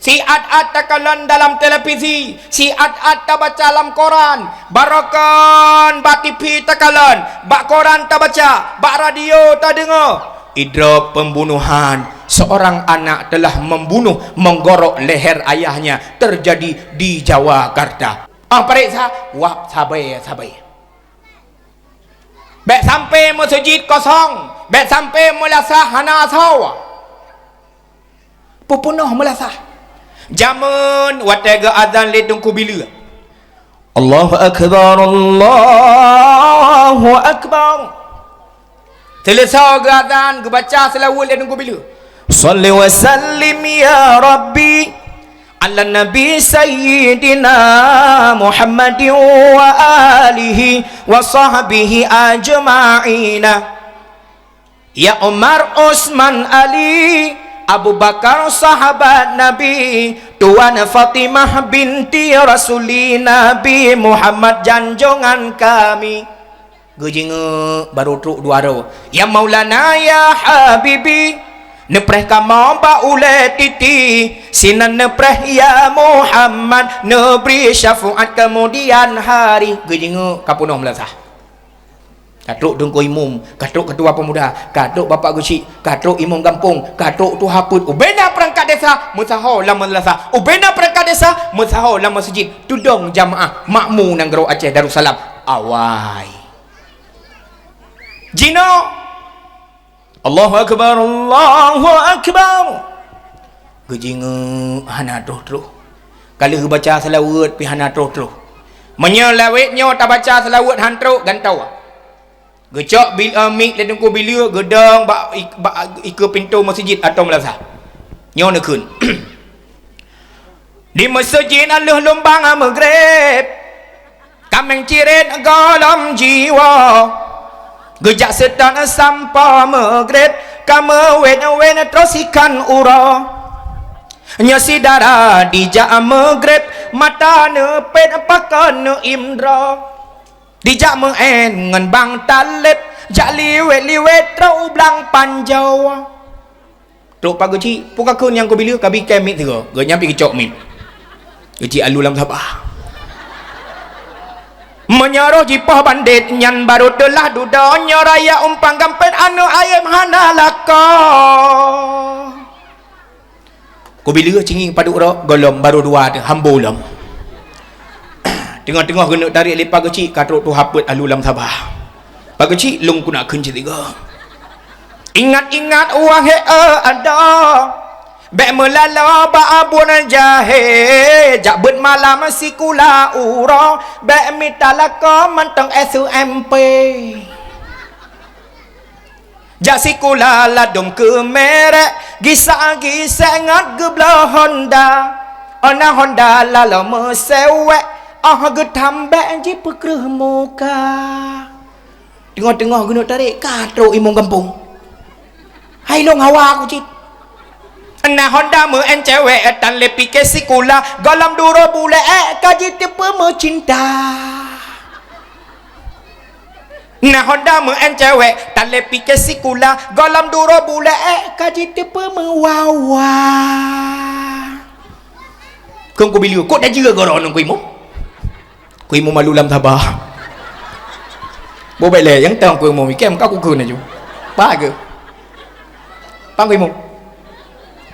Siat-at takalon dalam televisi, siat-at tabaca lam koran, barokon bak T V takalon, bak koran tabaca, bak radio tadeungoe. Idrop pembunuhan, seorang anak telah membunuh, menggorok leher ayahnya, terjadi di Jawakarta. Ah, pareksa, wab sabe-sabe. Bék sampai meuseujid kosong, bék sampai meulasah hana asoe. Peupunoh meulasah. Jameun watée geuazan lé Teungku Bileu. Allahu Akbar, Allahu Akbar. Seuleusoe geuazan, geubaca seulaweuet lé Teungku Bileu. Shalli wa sallim ya Rabbi ala Nabi Sayyidina Muhammadin wa alihi wa sahbihi ajma'ina. Ya Umar, Utsman, Ali, Abu Bakar, sahabat Nabi, Tuan Fatimah binti Rasuli Nabi Muhammad, janjongan kami. Geujingeuk barô trok dua droe. Ya Maulana, ya Habibi, neupreh kamoe bak ulée titi, sinan neupreh ya Muhammad, neubri syafaat keumudian hari. Geujingeuk ka peunoh meulasah. Ka trok teungku imum, ka trok ketua pemuda, ka trok bapak geuchik, ka trok imum gampông, ka trok tuha peuet, ubena peurangkat desa meusaho lam meulasah, ubena peurangkat desa meusaho lam meuseujid, tudong jamaah makmu nanggroe Aceh Darussalam. Awai. Jinoe, Allahu Akbar, Allahu Akbar. Geujingeuk hana troh-troh. Ka lheueh geubaca seulaweuet pih hana troh-troh. Meunyoe lawét nyoe tabaca seulaweuet han trok, gantoe. Geucok bil-, eh, mik lé Teungku Bileue, geudong bak ik-, bak ikeue pintoe meuseujid atau meulasah. Nyoe neukheun. Di meuseujid lheueh lumbang meugreb, kaméng cirét gohlom jiwoe. Geujak seutôt sampoe meugreb, ka meuwét-wét troh sikhan uroe. Nyoe syedara dijak meugreb, mata neupet pakon neuem droe. Dijak meu'en ngon bang taleb, jak liwet-liwet troh u blang panjoe. Trok Pak Geuchik, peue ka kheun nyang keu Bileue, ka bikée miet sigoe. Geuhnyan pih geucok miet. Geuchik alu lam saba. Meunyoe roh jipoh bandét, nyan barô teulah dudoe, nyoe raya umpang gampét aneuk ayem hana lakoe. Keu Bileue cingi padub rok, gohlom barô dua teuh, hambo lom. Teungoh-teungoh geuneuk tarek lé Pak Geuchik, ka trok tuha peuet alu lam saba. Pak Geuchik, lôn keuneuk kheun cit sigoe. Ingat-ingat wahé adoe, bék meulaloe bak abon jahé, jak beuet malam sikula uroe, bék mita lakoe mantong S M P. Jak sikula ladôm keu merek, gisa-gisek ngat geubloe honda. Óh na honda laloe meuseuwek, óh geuthambek jipeukreueh muka. Teungoh-teungoh geuneuk tarek ka trok imum gampông. Hai lôn hawa ku cit. Na honda meu'en cewek tan lé pike sikula, gohlom duroe bulée ka jiteupeue meucinta. Na honda meu'en cewek tan lé pike sikula, gohlom duroe bulée ka jiteupeue meuwawa. Keu Teungku Bileue, kok tajeuet goroe ngon Teungku Imum? Teungku Imum alu lam saba. Boh bék lé, nyang tong Teungku Imum, ikem ka kukheun laju. Pak keuh? Pak Teungku Imum?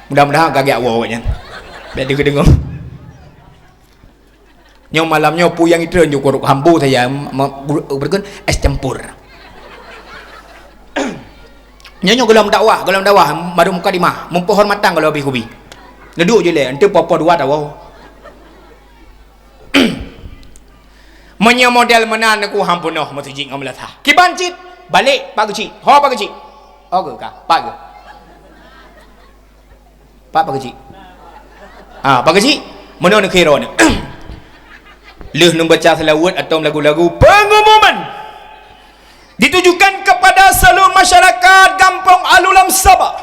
Mudah-mudahan kaget awak nyan. Bék deungoe-deungoe. Nyoe malam nyoe peue nyang itreun ju kuruk hambo saja, ma-, ber-, bergen es campur. Nyoe, nyoe gohlom dakwah, gohlom dakwah, baru mukadimah, meupoh hormatan gohlom habéh kubi. Neuduek ju lé, enteuk poh-poh dua tawoe. Meunyoe model meunan ku hampunoh meuseujid ngon meulasah. Kiban cit, balek Pak Geuchik. Ho Pak Geuchik. Ho geuh ka, Pak geuh. Pak, Pak Geuchik. Ah, Pak Geuchik, meunoe neukheun droeneuh. Lheueh neubaca seulaweuet atau lagu-lagu pengumuman ditujukan kepada seluruh masyarakat Gampông Alu Lam Saba.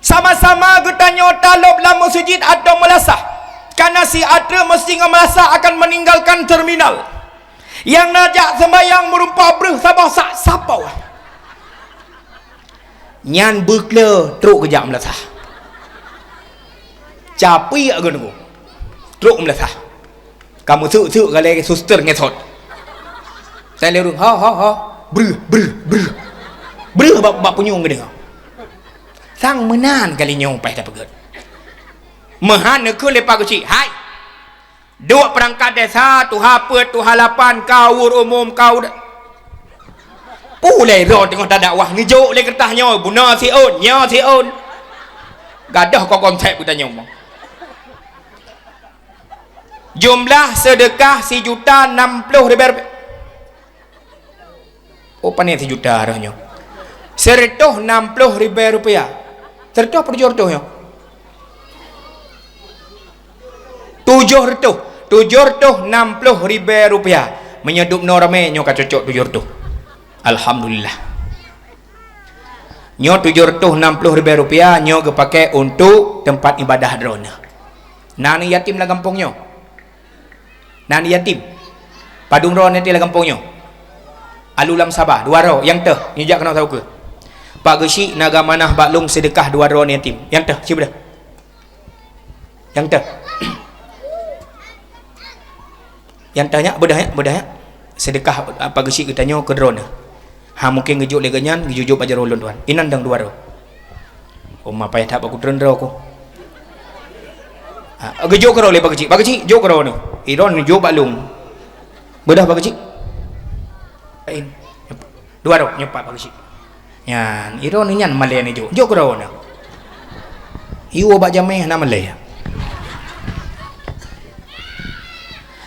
Sama-sama geutanyoe talop lam meuseujid atau meulasah. Karena si ateueh meuseujid ngon meulasah akan meninggalkan terminal. Nyang na jak seumbahyang meureumpok breueh saboh sak sapoe. Nyan beukle trok geujak meulasah. Capiek geuneuk trok meulasah. Ka meuseuk-seuk galai suster ngesot. Sai lé ureueng, "Ho, ho, ho." Breuh, breuh, breuh. Breuh bak, bak punyueng geudeungoe. Sang meunan kali nyoe paih tapeugét. Meuhan neukheun lé Pak Geuchik, "Hai! Duek peurangkat desa, tuha peuet, tuha lapan, ka uwur umum, ka uda-," Ulée droe teungoh tadakwah, neujok lé keureutah nyoe, bunoe siôn, nyoe siôn. Gadôh ko konsep geutanyoe. Jumlah seudeukah sijuta nam ploh ribée rupiah. Oh, pane sijuta roh nyoe. Seureutôh nam ploh ribée rupiah. Seureutôh peue tujoh reutôh nyoe? Tujoh reutôh. Tujoh reutôh nam ploh ribée rupiah. Meunyoe dubnoe ramé, nyoe ka cocok tujoh reutôh. Alhamdulillah. Nyoe tujoh reutôh nam ploh ribée rupiah nyoe geupaké untuk teumpat ibadah droeneuh. Na aneuk yatim lam gampông nyoe? Na aneuk yatim? Padum droe aneuk yatim lam gampông nyoe? Alu Lam Saba, dua droe, nyang teuh, nyoe jak keunoe saboh keue. Pak Geuchik na geuamanah bak lôn seudeukah dua droe aneuk yatim. Nyang teuh, ci beudôh. Nyang teuh. Nyang teuh nyak, beudôh nyak, beudôh nyak. Seudeukah Pak Geuchik geutanyoe keu droeneuh. Ha, mungken geujok lé geuhnyan, geujok bak jaroe lôn tuan. Inan dang dua droe. Oma payah that bak kutreun droe ku. Ha, geujok keudroe lé Pak Geuchik. Pak Geuchik, jok keudroe neuh. Idroe neujok bak lôn. Beudôh Pak Geuchik. Laén. Dua droe, nyoe pat Pak Geuchik. Nyan, idroe nyan malèe neujok. Jok keudroe neuh. Iwoe bak jamèe hana malèe.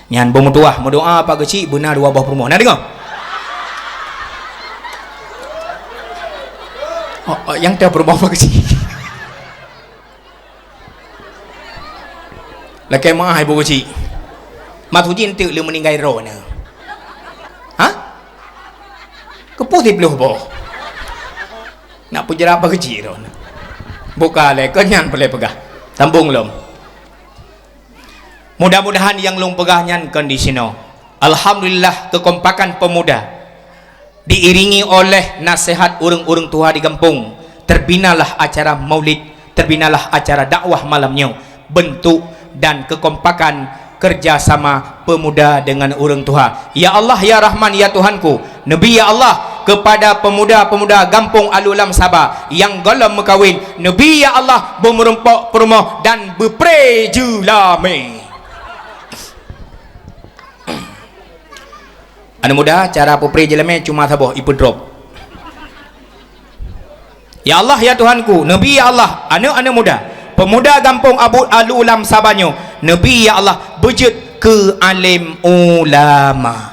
Nyan beumeutuah meudoa Pak Geuchik beuna dua boh peurumoh. Na deungoe? Oh, oh, nyang teuh peurumoh Pak Geuchik. Lakèe meu'ah Ibu Geuchik. Mat uji enteuk lé meuninggai droeneuh. Ha? Keupeue siplôh boh? Nak peujeurak Pak Geuchik droeneuh. Buka lé, kon nyan peureulèe peugah. Sambông lom. Mudah-mudahan nyang lôn peugah nyan kon disinoe. Alhamdulillah, kekompakan pemuda diiringi oleh nasihat ureuëng-ureuëng tuha di gampông. Terbinalah acara maulid, terbinalah acara dakwah malam nyoe, bentuk dan kekompakan kerjasama pemuda dengan ureuëng tuha. Ya Allah, ya Rahman, ya Tuhanku, neubi ya Allah kepada pemuda-pemuda gampông Alu Lam Saba nyang gohlom meukawen, neubi ya Allah beumeurumpok peurumoh dan beupré jeulamé. Aneuk muda, cara peupré jeulamé cuma saboh, ipeudrop. Ya Allah, ya Tuhanku, neubi ya Allah, aneuk-aneuk muda, pemuda gampông Abu Alu Lam Saba nyoe, neubi ya Allah, beujeuet keu além ulama.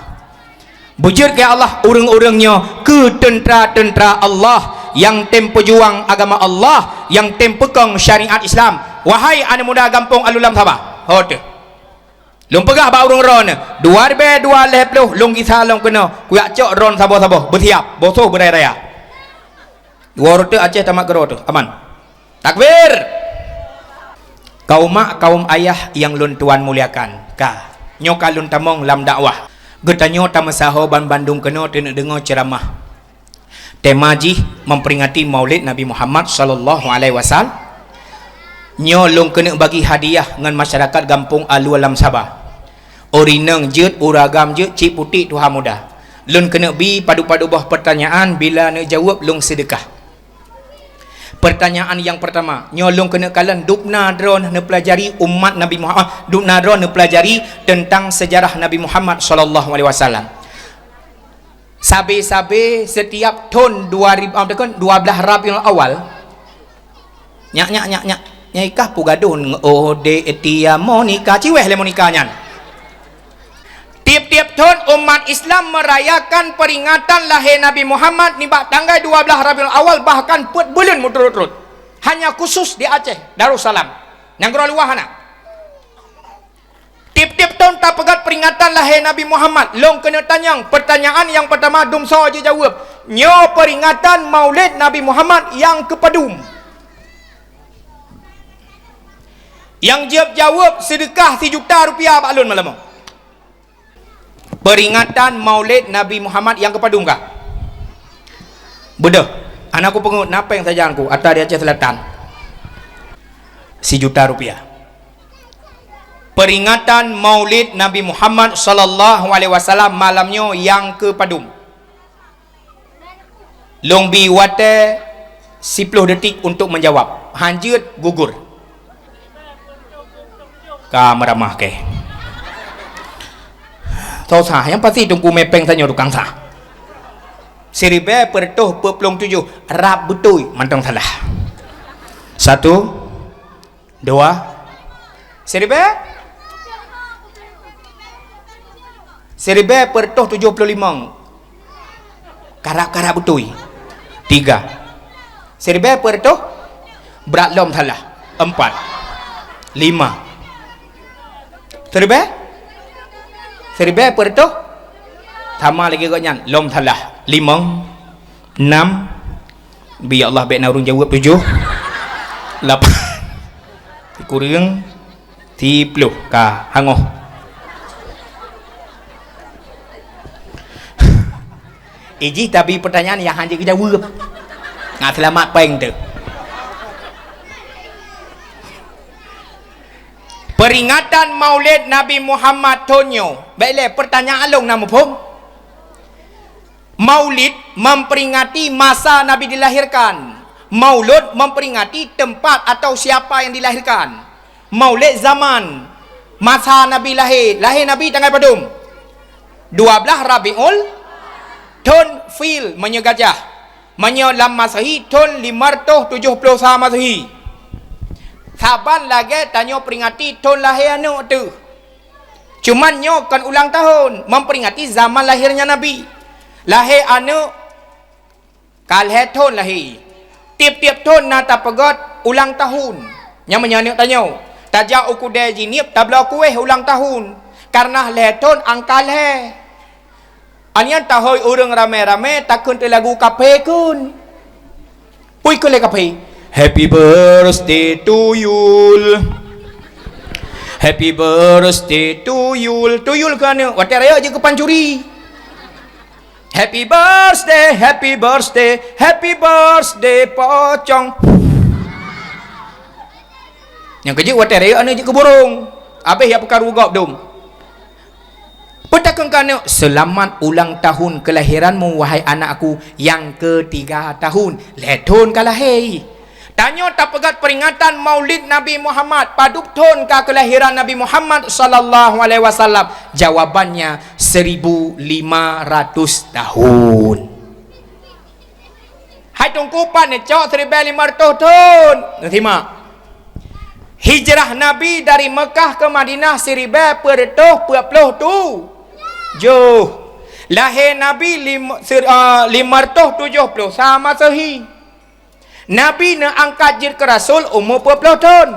Beujeuet keu Allah ureuëng-ureuëng nyoe keu teuntra-teuntra Allah nyang tem peujuang agama Allah, nyang tem peukong syariat Islam. Wahai aneuk muda gampông Alu Lam Saba, ho teuh. Lôn peugah bak ureuëng droeneuh, dua ribèe dua lhèe ploh lôn gisa lom keunoe, kujak cok droen saboh-saboh, beusiap, boh soh beuraya-raya. Dua uroe teuk Aceh tamat keudroe teuh, aman. Takbir! Kaum mak, kaum ayah nyang lôn tuan muliakan, ka. Nyoe ka lôn tamong lam dakwah. Geutanyoe tameusaho banmandum keunoe teuneuk deungoe ceuramah. Tema jih memperingati Maulid Nabi Muhammad sallallahu alaihi wasallam. Nyoe lôn keuneuk bagi hadiah ngon masyarakat gampông Alu Lam Saba. Ureuëng inong jeuet, ureuëng agam jeuet, cit putéh tuha muda. Lôn keuneuk bi padub-padub boh peurtanyaan, bila neujaweueb lôn seudeukah. Peurtanyaan nyang peurtama, nyoe lôn keuneuk kalon dubna droeneuh neupeulajari umat Nabi Muhammad, dubna droeneuh neupeulajari teuntang seujarah Nabi Muhammad sallallahu alaihi wasallam. Sabe-sabe setiap thon dua ribu, ah, beutôi kan, dua belas Rabiul Awal. Nyak, nyak, nyak, nyak. Nyai kah peugadôh ngon, oh, dek Tia Monika, ciweh lé Monika nyan. Tiep-tiep thon umat Islam merayakan peringatan lahé Nabi Muhammad nibak tanggai dua belas Rabiul Awal, bahkan peuet buleuen meuturot-turot. Hanya khusus di Aceh Darussalam. Nyang keudroe luwah hana. Tiep-tiep thon tapeugöt peuringatan lahé Nabi Muhammad, lôn keuneuk tanyong, peurtanyaan nyang peurtama dum soe jijaweueb, nyoe peuringatan Maulid Nabi Muhammad nyang keupadum? Nyang jeuet jaweueb seudeukah sijuta rupiah bak lôn malam nyoe. Peuringatan Maulid Nabi Muhammad nyang keupadum kah? Beudôh, hana kupeungeut, na péng sajan ku ata di Aceh Selatan. Sijuta rupiah. Peuringatan Maulid Nabi Muhammad sallallahu alaihi wasallam malam nyoe nyang keupadum? Lôn bi watèe siploh detik untuk menjawab. Han jeuet gugur. Ka meuramah kèe. Soe sah, nyang pasti Teungku Mepeng tanyoe tukang sah. Siribèe peureutôh peuet plôh tujoh, rab beutôi, mantong salah. Satu, dua. Siribèe? Siribèe peureutôh tujoh plôh limong. Karab-karab beutôi. Tiga. Siribèe peureutôh? Brat lom salah. Empat. Lima. Siribèe? Siribèe peureutôh? Sama lagèe gobnyan. Lom salah. Limong. Enam. Bi ya Allah, bèk na ureueng jaweueb tujoh. Lapan. Sikureueng. Siploh. Ka hangoh. Ijih tabi peurtanyaan nyang han jeuet geujaweueb. Ngat seulamat péng teuh. Peuringatan Maulid Nabi Muhammad thon nyoe. Bèk lé peurtanyaan lôn na muphom? Maulid memperingati masa Nabi dilahirkan. Maulud memperingati tempat atau siapa yang dilahirkan. Maulid zaman, masa Nabi lahé. Lahé Nabi tanggai padum? Dua blaih Rabiul, thon Fil, meunyoe gajah. Meunyoe lam Masehi, thon lima ratus tujoh ploh sa Masehi. Saban lagée tanyoe peringati thon lahé aneuëk teuh. Cuman nyoe kon ulang tahun, memperingati zaman lahirnya Nabi. Lahé aneuëk, ka lhée thon lahé. Tieb-tieb thon na tapeugét ulang tahun. Nyang meunyoe aneuëk tanyoe, tajak u keudée jinieb tabloe kuéh ulang tahun. Kareuna lhée thon angka lhée. Nyan tahôi ureuëng ramé-ramé takheun teulagu kaphé kheun. Peue kheun lé kaphé? "Happy birthday to you. Happy birthday to you." Tuyul keu aneuëk, watée rayeuk jeuet keu pancuri. "Happy birthday, happy birthday, happy birthday, pocong." Nyang keujeuet watée rayeuk aneuëk jeuet keu burong. Abéh jak peukaru gob dum. Peutakheun keu aneuëk, "Seulamat ulang tahun kelahiranmu, wahai anakku, nyang keutiga tahun." Lhée thon ka lahé. Tanyoe tapeugét peringatan Maulid Nabi Muhammad, padub thon ka keulahiran Nabi Muhammad sallallahu alaihi wasallam? Jawabannya, seribu lima ratus tahun. Hai Teungku, pat neucok siribée lima ratus thon? Neusimak. Hijrah Nabi dari Mekah ke Madinah siribée peuet reutôh peuet ploh tujoh. Lahé Nabi lim-, sir-, eh, lima ratus tujoh ploh sa Masehi. Nabi neuangkat jeuet keu rasul umu peuet ploh thon.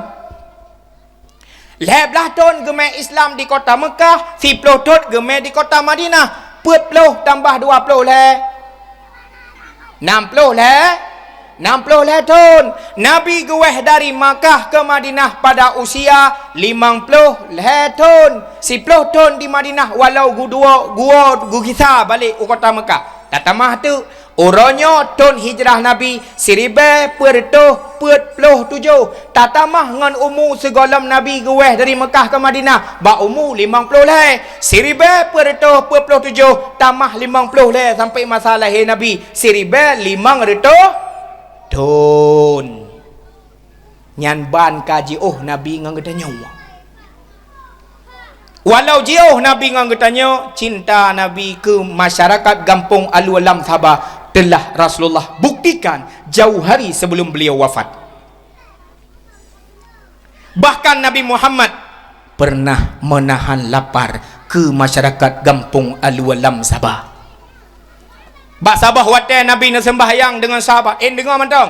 Lhée blaih thon geumé Islam di kota Mekah, siploh thon geumé di kota Madinah. Peuet ploh tambah dua ploh lhée? Nam ploh lhée? Nam ploh lhée thon. Nabi geuwéh dari Mekah ke Madinah pada usia limong ploh lhée thon. Siploh thon di Madinah, walau geuduek, geuwoe geugisa balek u kota Mekah. Tatamah teuk, uroe nyoe thon hijrah Nabi siribée peuet reutôh peuet ploh tujoh, tatamah ngon umu sigohlom Nabi geuwéh dari Mekah ke Madinah bak umu limong ploh lhée. Siribée peuet reutôh peuet ploh tujoh tamah limong ploh lhée sampoe masa lahé Nabi siribée limong reutôh thon. Nyan ban ka jiôh Nabi ngon geutanyoe. Walau jiôh Nabi ngon geutanyoe, cinta Nabi keu masyarakat gampông Alu Alam Saba teulah Rasulullah buktikan jauh hari sebelum beliau wafat. Bahkan Nabi Muhammad pernah menahan lapar keu masyarakat gampông Alu Alam Saba. Bak saboh watée Nabi neuseumbahyang deungon sahabat, eh, deungoe mantong.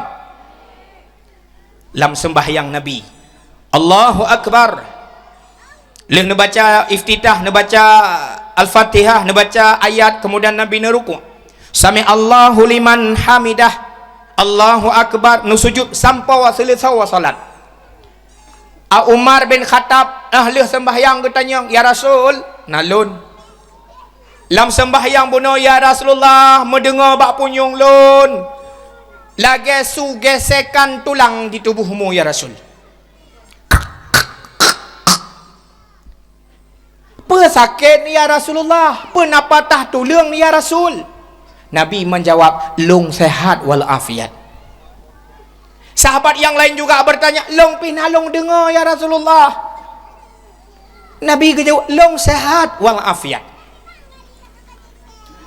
Lam seumbahyang Nabi, Allahu Akbar. Lheueh neubaca iftitah, neubaca Al-Fatihah, neubaca ayat, kemudian Nabi neuruku'. Sami Allahu liman hamidah. Allahu Akbar. Neusujud sampoe seuleusoe salat. A Umar bin Khattab, ah, lheueh seumbahyang geutanyong, "Ya Rasul, na lôn." Lam seumbahyang bunoe, "Ya Rasulullah, meudeungoe bak punyueng lôn lagée su gesekan tulang di tubohmu, ya Rasul." "Peue sakét, ya Rasulullah? Peue na patah tuleueng, ya Rasul?" Nabi menjawab, "Lôn sehat wal afiat." Sahabat nyang laén juga bertanya, "Lôn pih na lôn deungoe, ya Rasulullah." Nabi geujaweueb, "Lôn sehat wal afiat."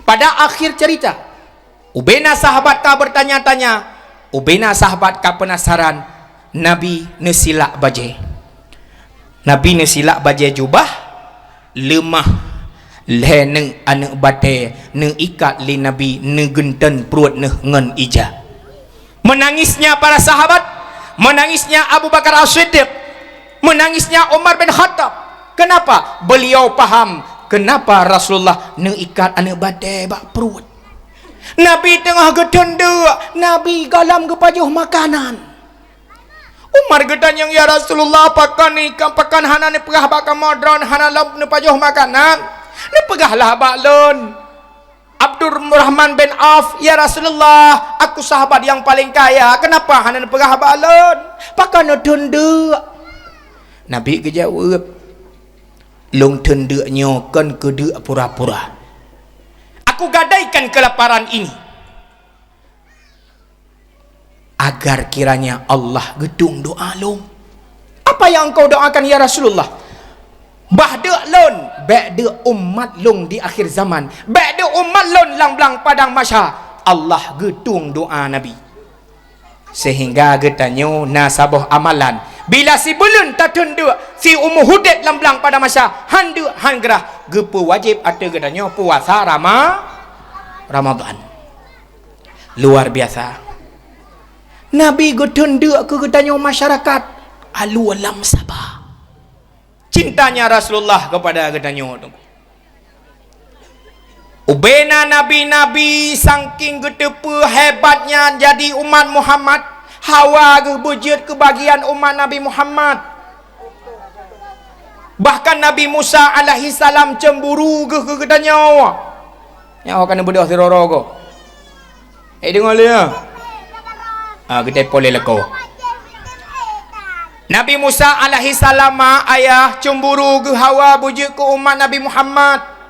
Pada akhir cerita, ubena sahabat ka bertanya-tanya, ubena sahabat ka penasaran, Nabi neusilak bajée. Nabi neusilak bajée jubah, leumah lhée neuk aneuëk batée neuikat lé Nabi, neugeunteun pruet neuh ngon ija. Menangisnya para sahabat, menangisnya Abu Bakar As-Siddiq, menangisnya Umar bin Khattab. Kenapa? Beliau paham kenapa Rasulullah neuikat aneuëk batée bak pruet. Nabi teungoh geuteundeuk, Nabi gohlom geupajoh makanan. Umar geutanyong, "Ya Rasulullah, pakon ni, pakon hana neupeugah bak kamoe droen hana lom neupajoh makanan? Neupeugahlah bak lôn." Abdurrahman bin Auf, "Ya Rasulullah, aku sahabat yang paling kaya, kenapa hana neupeugah bak lôn? Pakon neuteundeuk?" Nabi geujaweueb, "Lôn teundeuk nyoe kon keudeuk pura-pura. Kugadaikan kelaparan ini, agar kiranya Allah geutueng doa lôn. Apa yang engkau doakan, ya Rasulullah? Bah deuk lôn, bék deuk umat lôn di akhir zaman, bék deuk umat lôn lam blang padang mahsyar, Allah geutueng doa Nabi. Sehingga geutanyoe na saboh amalan, bila sibuleuen tateun deuk, siumu udeb lam blang padang mahsyar, han deuk han grah, geupeuwajéb ateueh geutanyoe puasa Rama-, Ramadan. Luar biasa. Nabi geuteun deuk keu geutanyoe masyarakat alue lam saba. Cintanya Rasulullah kepada geutanyoe tu. Ubena nabi-nabi saking geuteupeue hebatnya jadi umat Muhammad, hawa geuh beujeuet keu bagian umat Nabi Muhammad. Bahkan Nabi Musa alaihissalam cemburu geuh keu geutanyoe. Nyoe ka neubeudôh sidroe-droe goe. Eh, deungoe lé, ya. Ah, geutai polé lakoe. Nabi Musa alaihissalam, ma ayah cemburu geuh hawa beujeuet keu umat Nabi Muhammad.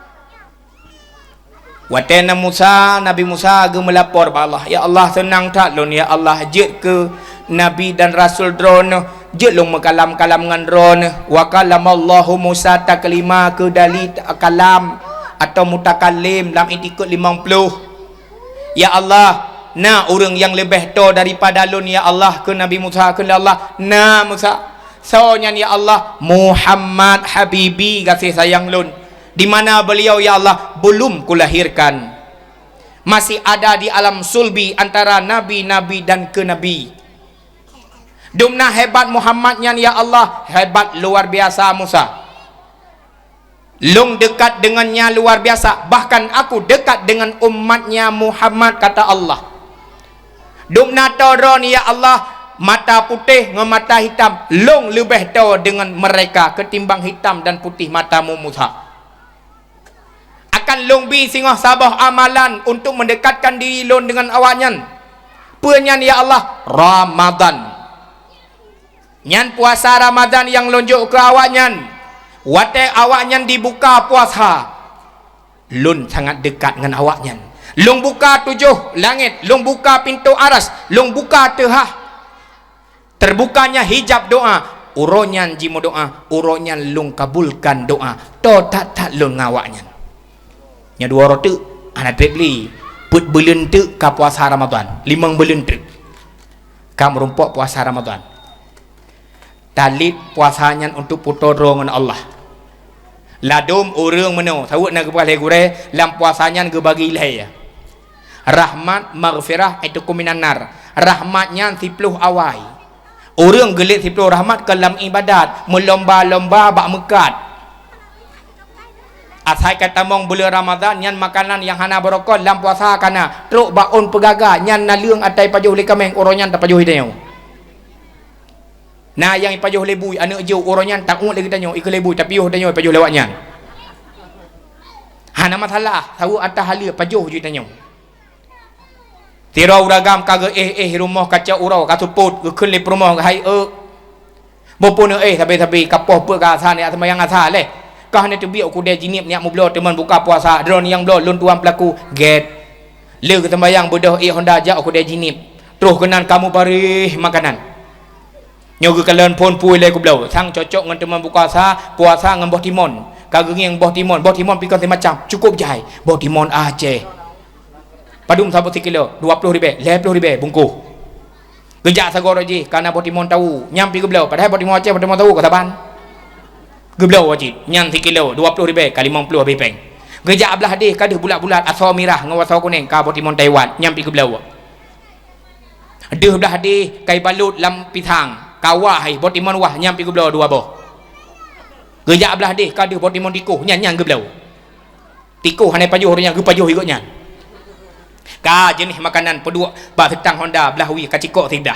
Watée na Musa, Nabi Musa geumeulapor bak Allah, "Ya Allah, seunang that lôn, ya Allah, jeuet keu nabi dan rasul Droeneueh, jeuet lôn meukalam-kalam ngon Droeneueh." Wa kalamallahu Musa taklima, keu dali kalam atau mutakallim lam itikeuet limong ploh. "Ya Allah, na ureuëng nyang leubeh toe daripada lôn, ya Allah," kheun Nabi Musa, kheun lé Allah, "Na, Musa." "Soe nyan, ya Allah?" "Muhammad Habibi, gaséh sayang lôn." "Di mana beliau, ya Allah?" "Belum kulahirkan. Masih ada di alam sulbi antara nabi-nabi dan keunabi." "Dumna hebat Muhammad nyan, ya Allah." "Hebat luar biasa, Musa." "Lôn dekat dengan nya luar biasa, bahkan aku dekat dengan umatnya Muhammad," kata Allah. "Dumna toe droeneueh, ya Allah, mata putéh ngon mata hitam, lôn leubeh toe dengan mereka ketimbang hitam dan putih matamu, Musa. Akan lôn bi singoh saboh amalan untuk mendekatkan diri lôn dengan awaknyan." "Peue nyan, ya Allah?" "Ramadan. Nyan puasa Ramadan nyang lôn jok keu awaknyan. Watée awaknyan dibuka puasa, lôn sangat dekat ngon awaknyan. Lôn buka tujoh langét, lôn buka pintoe aras, lôn buka teuhah. Terbukanya hijab doa, uroe nyan jimeudoa, uroe nyan lôn kabulkan doa. Toe that-that lôn ngon awaknyan." Nyoe dua uroe teuk, hana treb lé. Peuet buleuen teuk ka puasa Ramadan, limong buleuen teuk. Ka meurumpok puasa Ramadan. Talét puasa nyan untuk peutoe droe ngon Allah. Ladôm ureuëng meunoe, saweuet na geupeugah lé gurée, lam puasa nyan geubagi lhée. Rahmat, maghfirah, itqu minan nar. Rahmat nyan siploh awai. Ureuëng geulet siploh rahmat keu lam iébadat, meulomba-lomba bak meukat. Asai ka tamong buleuen Ramadan, nyan makanan nyang hana barokot lam puasa ka na. Trok bak ôn peugaga, nyan naleueng ata jipajoh lé kaméng, uroe nyan tapajoh lé tanyoe. Na nyang jipajoh lé bui, aneuëk jeuet, uroe nyan taôt lé geutanyoe, ikheun lé bui, tapiôh tanyoe, jipajoh lé awaknyan. Hana masalah, saweuet ata haleue, pajoh jih tanyoe. Sidroe ureuëng agam ka geuéh-éh rumoh, ka cok uroe, ka seupôt, geukheun lé peurumoh, "Hai eu, bukon neuéh sabe-sabe, ka poh peuet ka asa, neujak seumayang asa lé. Ka hana teubiet u keudè Jeunieb neujak meubloe teuma buka puasa, droeneuh nyang bloe, lôn tuan peulaku." Gét. Lheueh geuseumbayang beudôh ék honda jak u keudè Jeunieb. Troh keunan ka meubareh makanan. Nyoe geukalon phon pui lé geubloe, sang cocok ngon teuma buka puasa, puasa ngon boh timon. Ka geungieng boh timon, boh timon pih kon simacam, cukup jai. Boh timon Aceh. Padum saboh sikilo, dua ploh ribèe, lhèe ploh ribèe bungkôh. Geujak sagoe jih, ka na boh timon tawu, nyan pih geubloe, padahai boh timon Aceh, boh timon tawu ka saban. Geubloe cit, nyan sikilo, dua ploh ribèe, ka limong ploh habéh péng. Geujak blah deh, ka deuh bulat-bulat, asoe mirah ngon asoe kunéng, ka boh timon Taiwan, nyan pih geubloe. Deuh blah deh, ka ibalot lam pisang, ka wah, boh timon wah, nyan pih geubloe dua boh. Geujak blah deh, ka deuh boh timon tikôh, nyan, nyan geubloe. Tikôh hana ipajoh, ureuëng nyan geupajoh gobnyan. Ka jeunèh makanan peuduek bak seutang honda blah wie ka cikok siblah.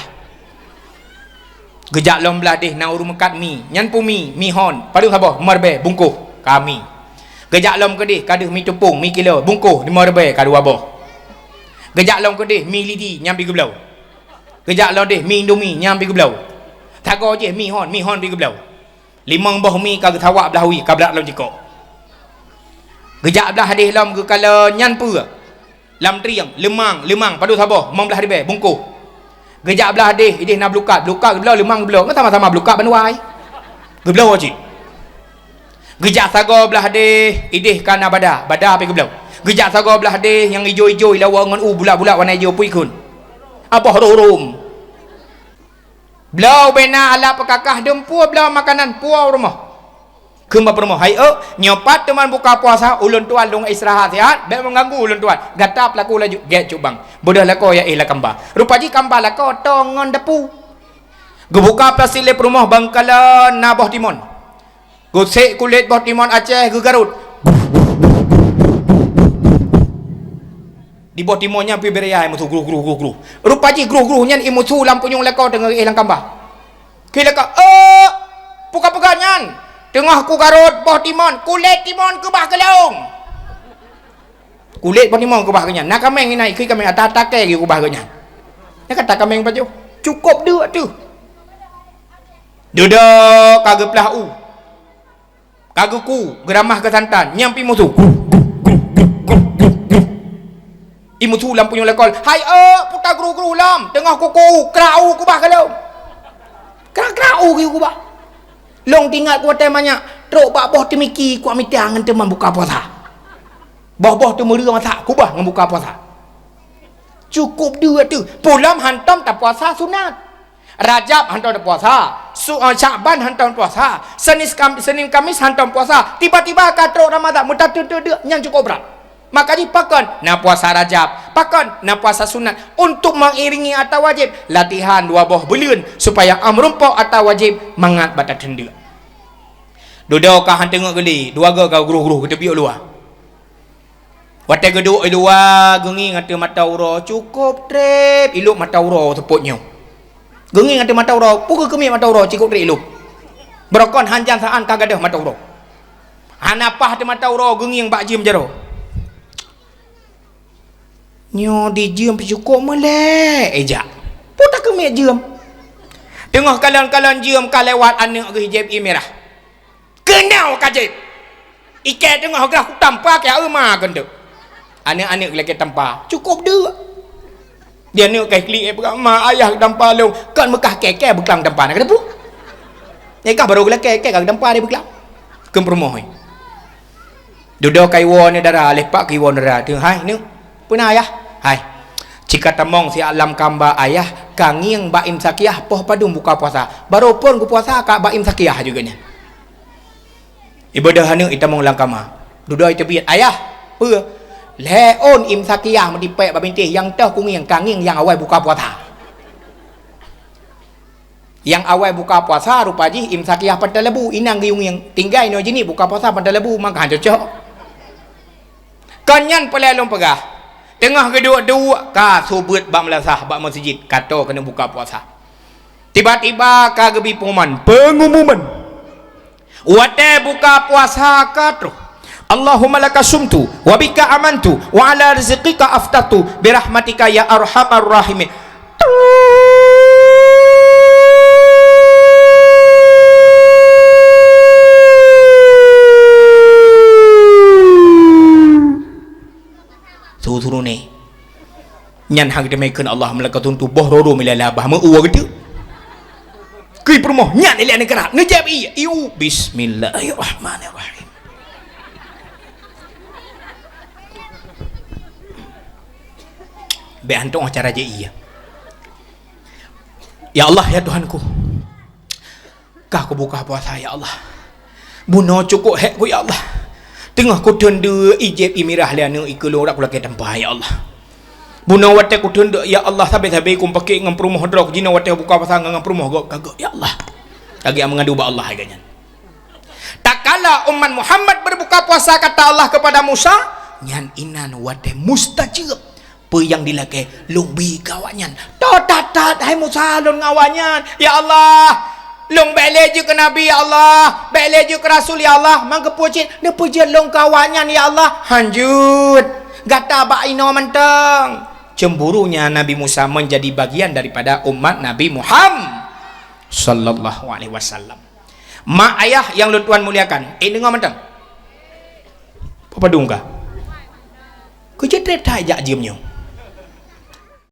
Geujak lom blah deh na ureuëng meukat mi, nyan pih mi, mi hon, padum saboh, limong ribèe bungkôh, ka mi. Geujak lom keudeh ka deuh mi teupông, mi kilo, bungkôh, limong ribèe ka dua boh. Geujak lom keudeh mi lidi, nyan pih geubloe. Geujak lom deh mi indomie, nyan pih geubloe. Sagoe jih mi hon, mi hon pih geubloe. Limong boh mi ka geusawak blah wie, ka brat lom cikok. Geujak blah hadeh lom geukalon nyan peue? Lam trieng, leumang, leumang, padub saboh, limong blaih ribèe, bungkôh. Geujak blah hadeh, ideh na blukat, blukat geubloe, leumang geubloe, ngon sama-sama blukat bandua. Geubloe cit. Geujak sagoe blah hadeh, ideh ka na bada, bada pih geubloe. Geujak sagoe blah hadeh nyang ijo-ijo ilawa ngon u bulat-bulat warna ijo pih kheun. Abah roh rom. Bloe bena alat peukakah dum pue bloe makanan pue u rumoh. Kheun bak peurumoh, "Hai eu, nyoe pat teuma buka puasa, ulôn tuan lôn istirahat siat, bèk meuganggu ulôn tuan. Gata peulaku laju, gèt cubang. Beudôh lakoe ya éh lam kamba." Rupa jih kamba lakoe tong ngon dapu. Geubuka plastik lé peurumoh bang kalon na boh timon. Geusék kulét boh timon Aceh geugarot. Di boh timon nyan pih beureuyah imusu gruh, gruh, gruh, gruh. Rupa jih gruh, gruh nyan imusu lam punyueng lakoe teungoh éh lam kamba. Kheun lakoe, "Eh, peue ka peugah nyan? Teungoh kugarot boh timon, kulét timon keubah keu lôn." Kulét boh timon keubah keu nyan. Na kaméng inan, ikheun kaméng ata-ata kèe geukeubah keu nyan. Nyan kata kaméng pajoh. Cukôp deuk teuh. Dudoe ka geuplah u. Ka geuku, geuramah keu santan, nyang pih musu. Imusu lam punyueng lakoe, "Hai eu, peue ta gru-gru lom, teungoh kuku, krak u keubah keu lôn." Krak-krak u geukeubah. Lôn teuingat kuwatèe manyak, trok bak boh teumiki kuat mita ngon teuma buka puasa. Boh-boh teumeureueng masak, keubah ngon buka puasa. Cukôp deuk teuh, peue lom hantom tapuasa sunat. Rajab hantom tapuasa, su-, eh, Syakban hantom puasa, Senin Kam-, Senin Kamis hantom puasa, tiba-tiba ka trok Ramadhan, meutateudeuk nyan cukôp brat. Maka jih pakon na puasa Rajab, pakon na puasa sunat untuk mengiringi ata wajéb, latihan dua boh buleuen supaya 'oh meurumpok ata wajéb mangat bak tateudeuk. Dudoe ka han teungeut geuli, dua goe ka gruh-gruh geuteubiet u luwa. Watèe geuduek i luwa, geungieng ateueh mata uroe, cukôp trép ilôp mata uroe seupôt nyoe. Geungieng ateueh mata uroe, peue keuh keumiet mata uroe, cukôp trép ilôp. Beurokon han jan saan ka gadôh mata uroe. Hana paih ateueh mata uroe, geungieng bak jeuem jaroe. Nyoe di jeuem pih cukôp meulek ijak. Peue ta keumiet jeuem? Teungoh kalon-kalon jeuem ka lewat aneuk geuh jieb ié mirah. Keunoe ka jieb. Ikèe teungoh grah kutampa kèe euma keuneuk. Aneuk-aneuk lakèe tampa, cukôp deuk. Di aneuk ka klik, eh, peugah, "Ma, ayah tampa lôn." Kon meukah kèe-kèe beuklam tampa na ka teupeu. Nyan kah barô geulakèe, kèe ka tampa di beuklam. Keu peurumoh, eh. Dudoe ka iwoe aneuk dara, lheuh pat ka iwoe aneuk dara teuh, "Hai, neuk, peue na ayah?" "Hai, ci ka tamong siat lam kamba ayah, ka ngieng bak imsakiah poh padum buka puasa. Barô phôn geupuasa ka bak imsakiah juga nyan." Ibeudôh aneuk itamong lam kama. Dudoe iteubiet, "Ayah, peue?" "Lhèe ôn imsakiah meudipèk bak bintéh, nyang toh kungieng, ka ngieng nyang awai buka puasa." Nyang awai buka puasa rupa jih imsakiah pantai lebu, inan geuyue ngieng. Tinggai inoe jinih buka puasa pantai lebu, maka han cocok. Kon nyan peureulèe lôn peugah, teungoh geuduek-duek ka seubeut bak meulasah bak meuseujid, ka tô keuneuk buka puasa. Tiba-tiba ka geubri pengumuman, pengumuman. Watèe buka puasa ka troh. "Allahumma laka sumtu, wa bika amantu, wa ala rizqika aftartu, birahmatika ya arhamar rahimin." Su-, suruh ni. Nyan han geuteumé kheun Allah meulakatun tuboh roro milai labah meu-u geuteuk. Keu peurumoh nyan ilèe neukeurab, neujép ié, ié u. Bismillahirrahmanirrahim. Bèk hantom cara jép ié. Ya Allah, ya Tuhanku. Kah kubuka puasa, ya Allah. Bunoe cukôp hék ku, ya Allah. Teungoh kuteundeuk ijép imirah lé aneuk ikeulong rak kulakèe tampa, ya Allah. Bunoe watèe kuteundeuk, ya Allah, sabé-sabé kumpakét ngon peurumoh droe, jinoe watèe buka puasa ngon peurumoh gob ka gèt, ya Allah. Lagèe mengadu bak Allah lagèe nyan. Tatkala umat Muhammad berbuka puasa, kata Allah kepada Musa, nyan inan watèe mustajab. Peue nyang dilakèe, lôn bri keu awaknyan. Toh that-that, hai Musa, lôn ngon awaknyan. Ya Allah, lôn bèk lé jeuet keu nabi, ya Allah. Bèk lé jeuet keu rasul, ya Allah. Mangkeupeue cit, neupeujeuet lôn keu awaknyan, ya Allah. Hanjeuet. Gata bak inoe mantong. Cemburunya Nabi Musa menjadi bagian daripada umat Nabi Muhammad sallallahu alaihi wasallam. Mak ayah yang lôn tuan muliakan, eh, deungoe mantong. Padum ka? Keu jeuet trép that jak jeuem nyoe.